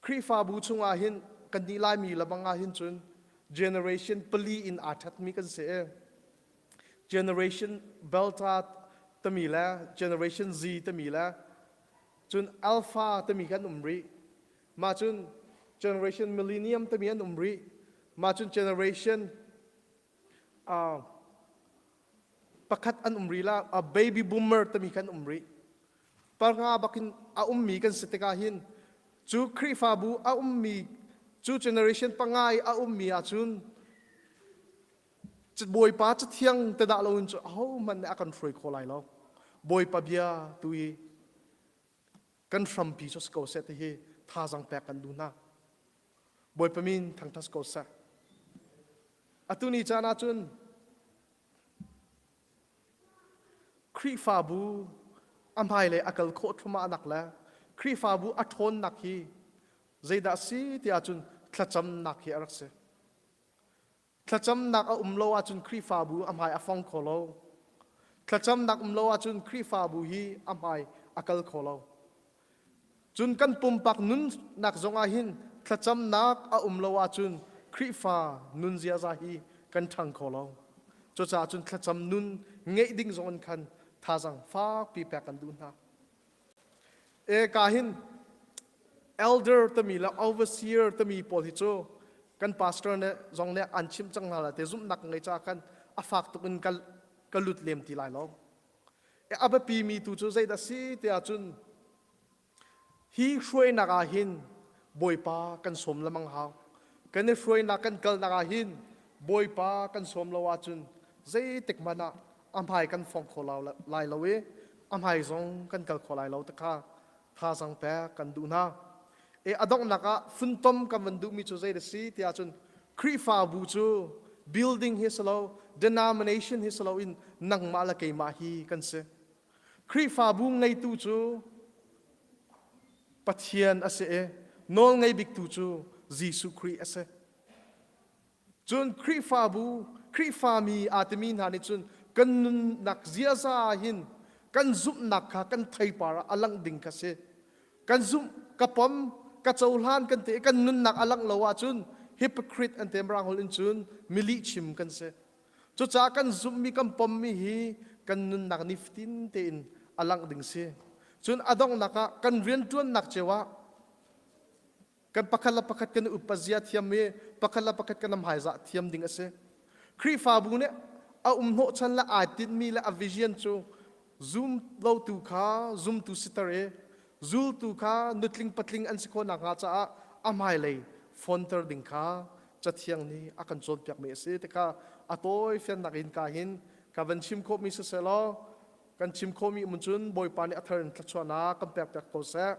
S11: Khrihfabu chungah hin kan nih Laimi lebang ah hin cun generation pali in aa ṭhatmi kan si i generation Delta tami le generation Z tami le cun Alpha tami kan um rih. Mah cun generation Millennium tami an um rih. Mah cun generation uh, Pakhat an um rih la, a baby boomer timi kan um rih. Panga bakin a ummi kan si tikah hin cu Khrihfabu a ummi cu generation panga i a ummi ahcun Bawipa cathiang te dah loin cu ahohmanh nih a kan hruai kho lai lo. Bawipa bia tu i kan hrampi cu si ko seh ti hi thazaang pek kan duh hna. Bawipa min thangṭhat ko seh. Atu ni caan ahcun Khrihfabu a hmailei a kal khawh thluahmahnak le Khrihfabu a ṭhawnnak hi zeidah a si ti ahcun thlacamnak hi a rak si. Thlacamnak a um lo ahcun Khrihfabu a hmai a fong kho lo. Thlacamnak um lo ahcun Khrihfabu hi a hmai a kal kho lo. Cun kan pumpak nunnak zongah hin thlacamnak a um lo ahcun Khrihfa nun ziaza hi kan ṭhang kho lo. Cucaah cun thlacam nun ngeih ding zong in khan thazaang fakpi pek kan duh hna. E ka hin elder tami le overseer tami pawl hi cu kan pastor ne zong nih an chimh cang hna la te zumhnak ngei ca khan a fak tuk in ka lut lem ti lai lo. A biapimi tu cu zeidah si tiah cun hi hruainak ah hin Bawipa kan sawm lemang hau. Kan i hruainak kan kalnak ah hin Bawipa kan sawm lo ahcun zeitik hmanh ah a hmai kan fong kho lai lo i a hmai zong kan kal kho lai lo ti kha thazaang pek kan duh hna. E a donghnak ah funtom kan van duhmi cu zei a si tiah cun Khrihfabu cu building hi si lo denomination hi si loin nangmah le keimah hi kan si. Khrihfabu ngeitu cu Pathian a si i nawl ngei biktu cu Jesuh Khrih a si. Cun Khrihfabu, Khrihfami aa timi hna nih cun kan nunnak ziaza ah hin kan zumhnak kha kan theipar ah a langh ding kha si. Kan zumh, ka pom, ka cohlan kan ti i kan nunnak a langh lo ahcun hypocrite an ti Mirang holh in cun milihchim kan si. Cucaah kan zumhmi kan pommi hi kan nunnak nifatin tein a langh ding si. Cun a donghnak ah kan rianṭuannak cio ah kan pakhat le pakhat kan upat zia thiam i pakhat le pakhat kan hmaizah thiam ding a si. Khrihfabu nih a um hnawhchan le aa tinhmi le a vision cu zum lotu kha zumtu siter i zultu kha nutling patling an si khawh nakhnga caah a hmailei fonter ding kha Cathiang nih a kan cawnpiakmi a si tikha a tawi fiannak in ka hin ka van chim khawhmi siseh law kan chim khawhmi um cun Bawipa nih a thar in thluachuahnak kan pekpiak ko seh.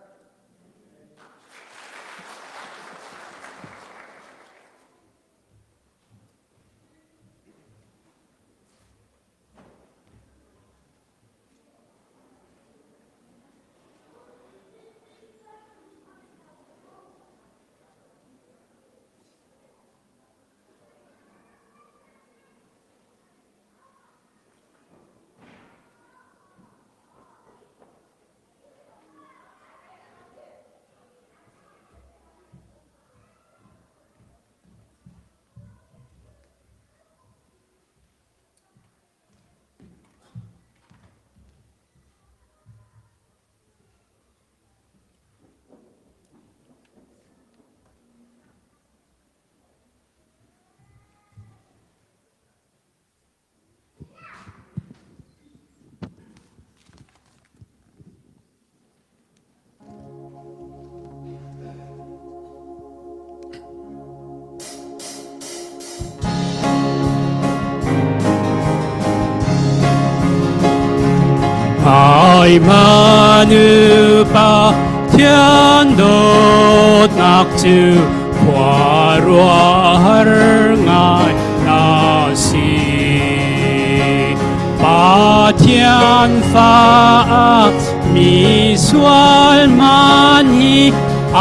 S2: Ai manu pa thian dawtnak cu khuaruahhar ngai na si. Pathian fa mi sual man hi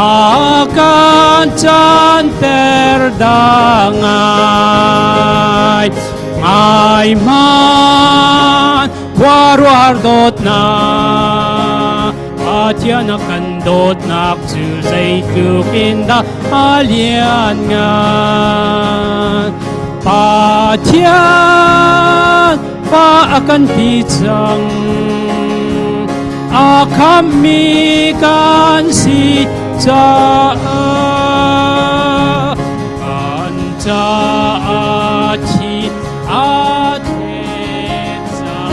S2: a kan canter dah ngai. Ngai man khuaruahhar dawtnak Pathian a kan dawtnak cu zeitluk in dah a lian ngan. Pathian pa a kan ti cang a khammi kan si caah kan caah thi a thlet cang.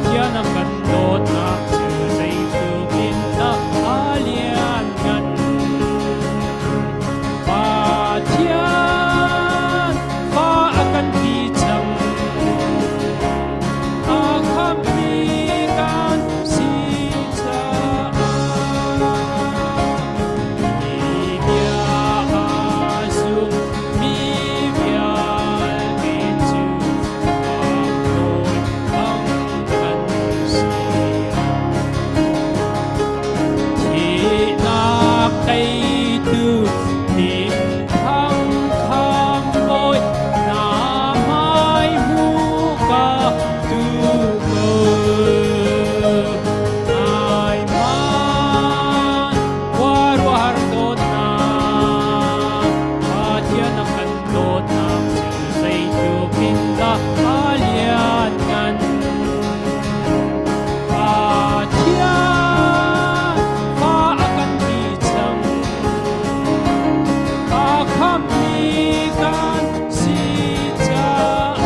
S12: Pathian a kan dawtnak cu zeitluk in dah a lianngan. Pathian fa a kan ti cang. A khammi kan si caah. Hi bia a zum mi vialte cu Khamhbawi bang kan si. Thihnak teitu himthang khamhbawi na hmai hmu ka duh ko. Nai man khuaruahhar dawtnak Pathian a kan dawtnak cu zeitluk in dah a lianngan. Pathian fa a kan ti cang. A khammi kan si caah.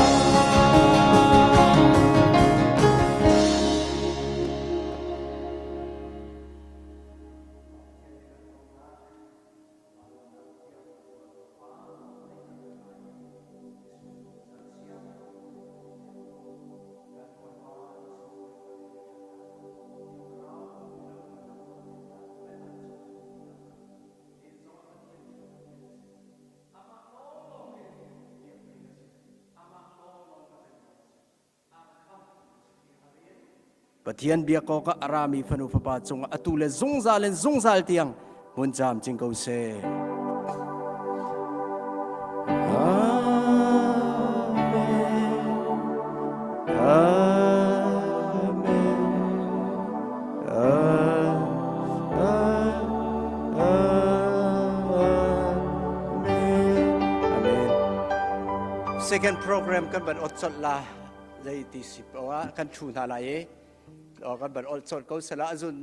S10: Pathian biak awkah a rami fanu fapa cungah atu le zungzal in zungzal tiang hmun camcin ko seh. Amen. Amen. Amen. Second program kan ban ot cot la zei ti si ah kan thu hna lai i kan ban ol cot ko sala azun.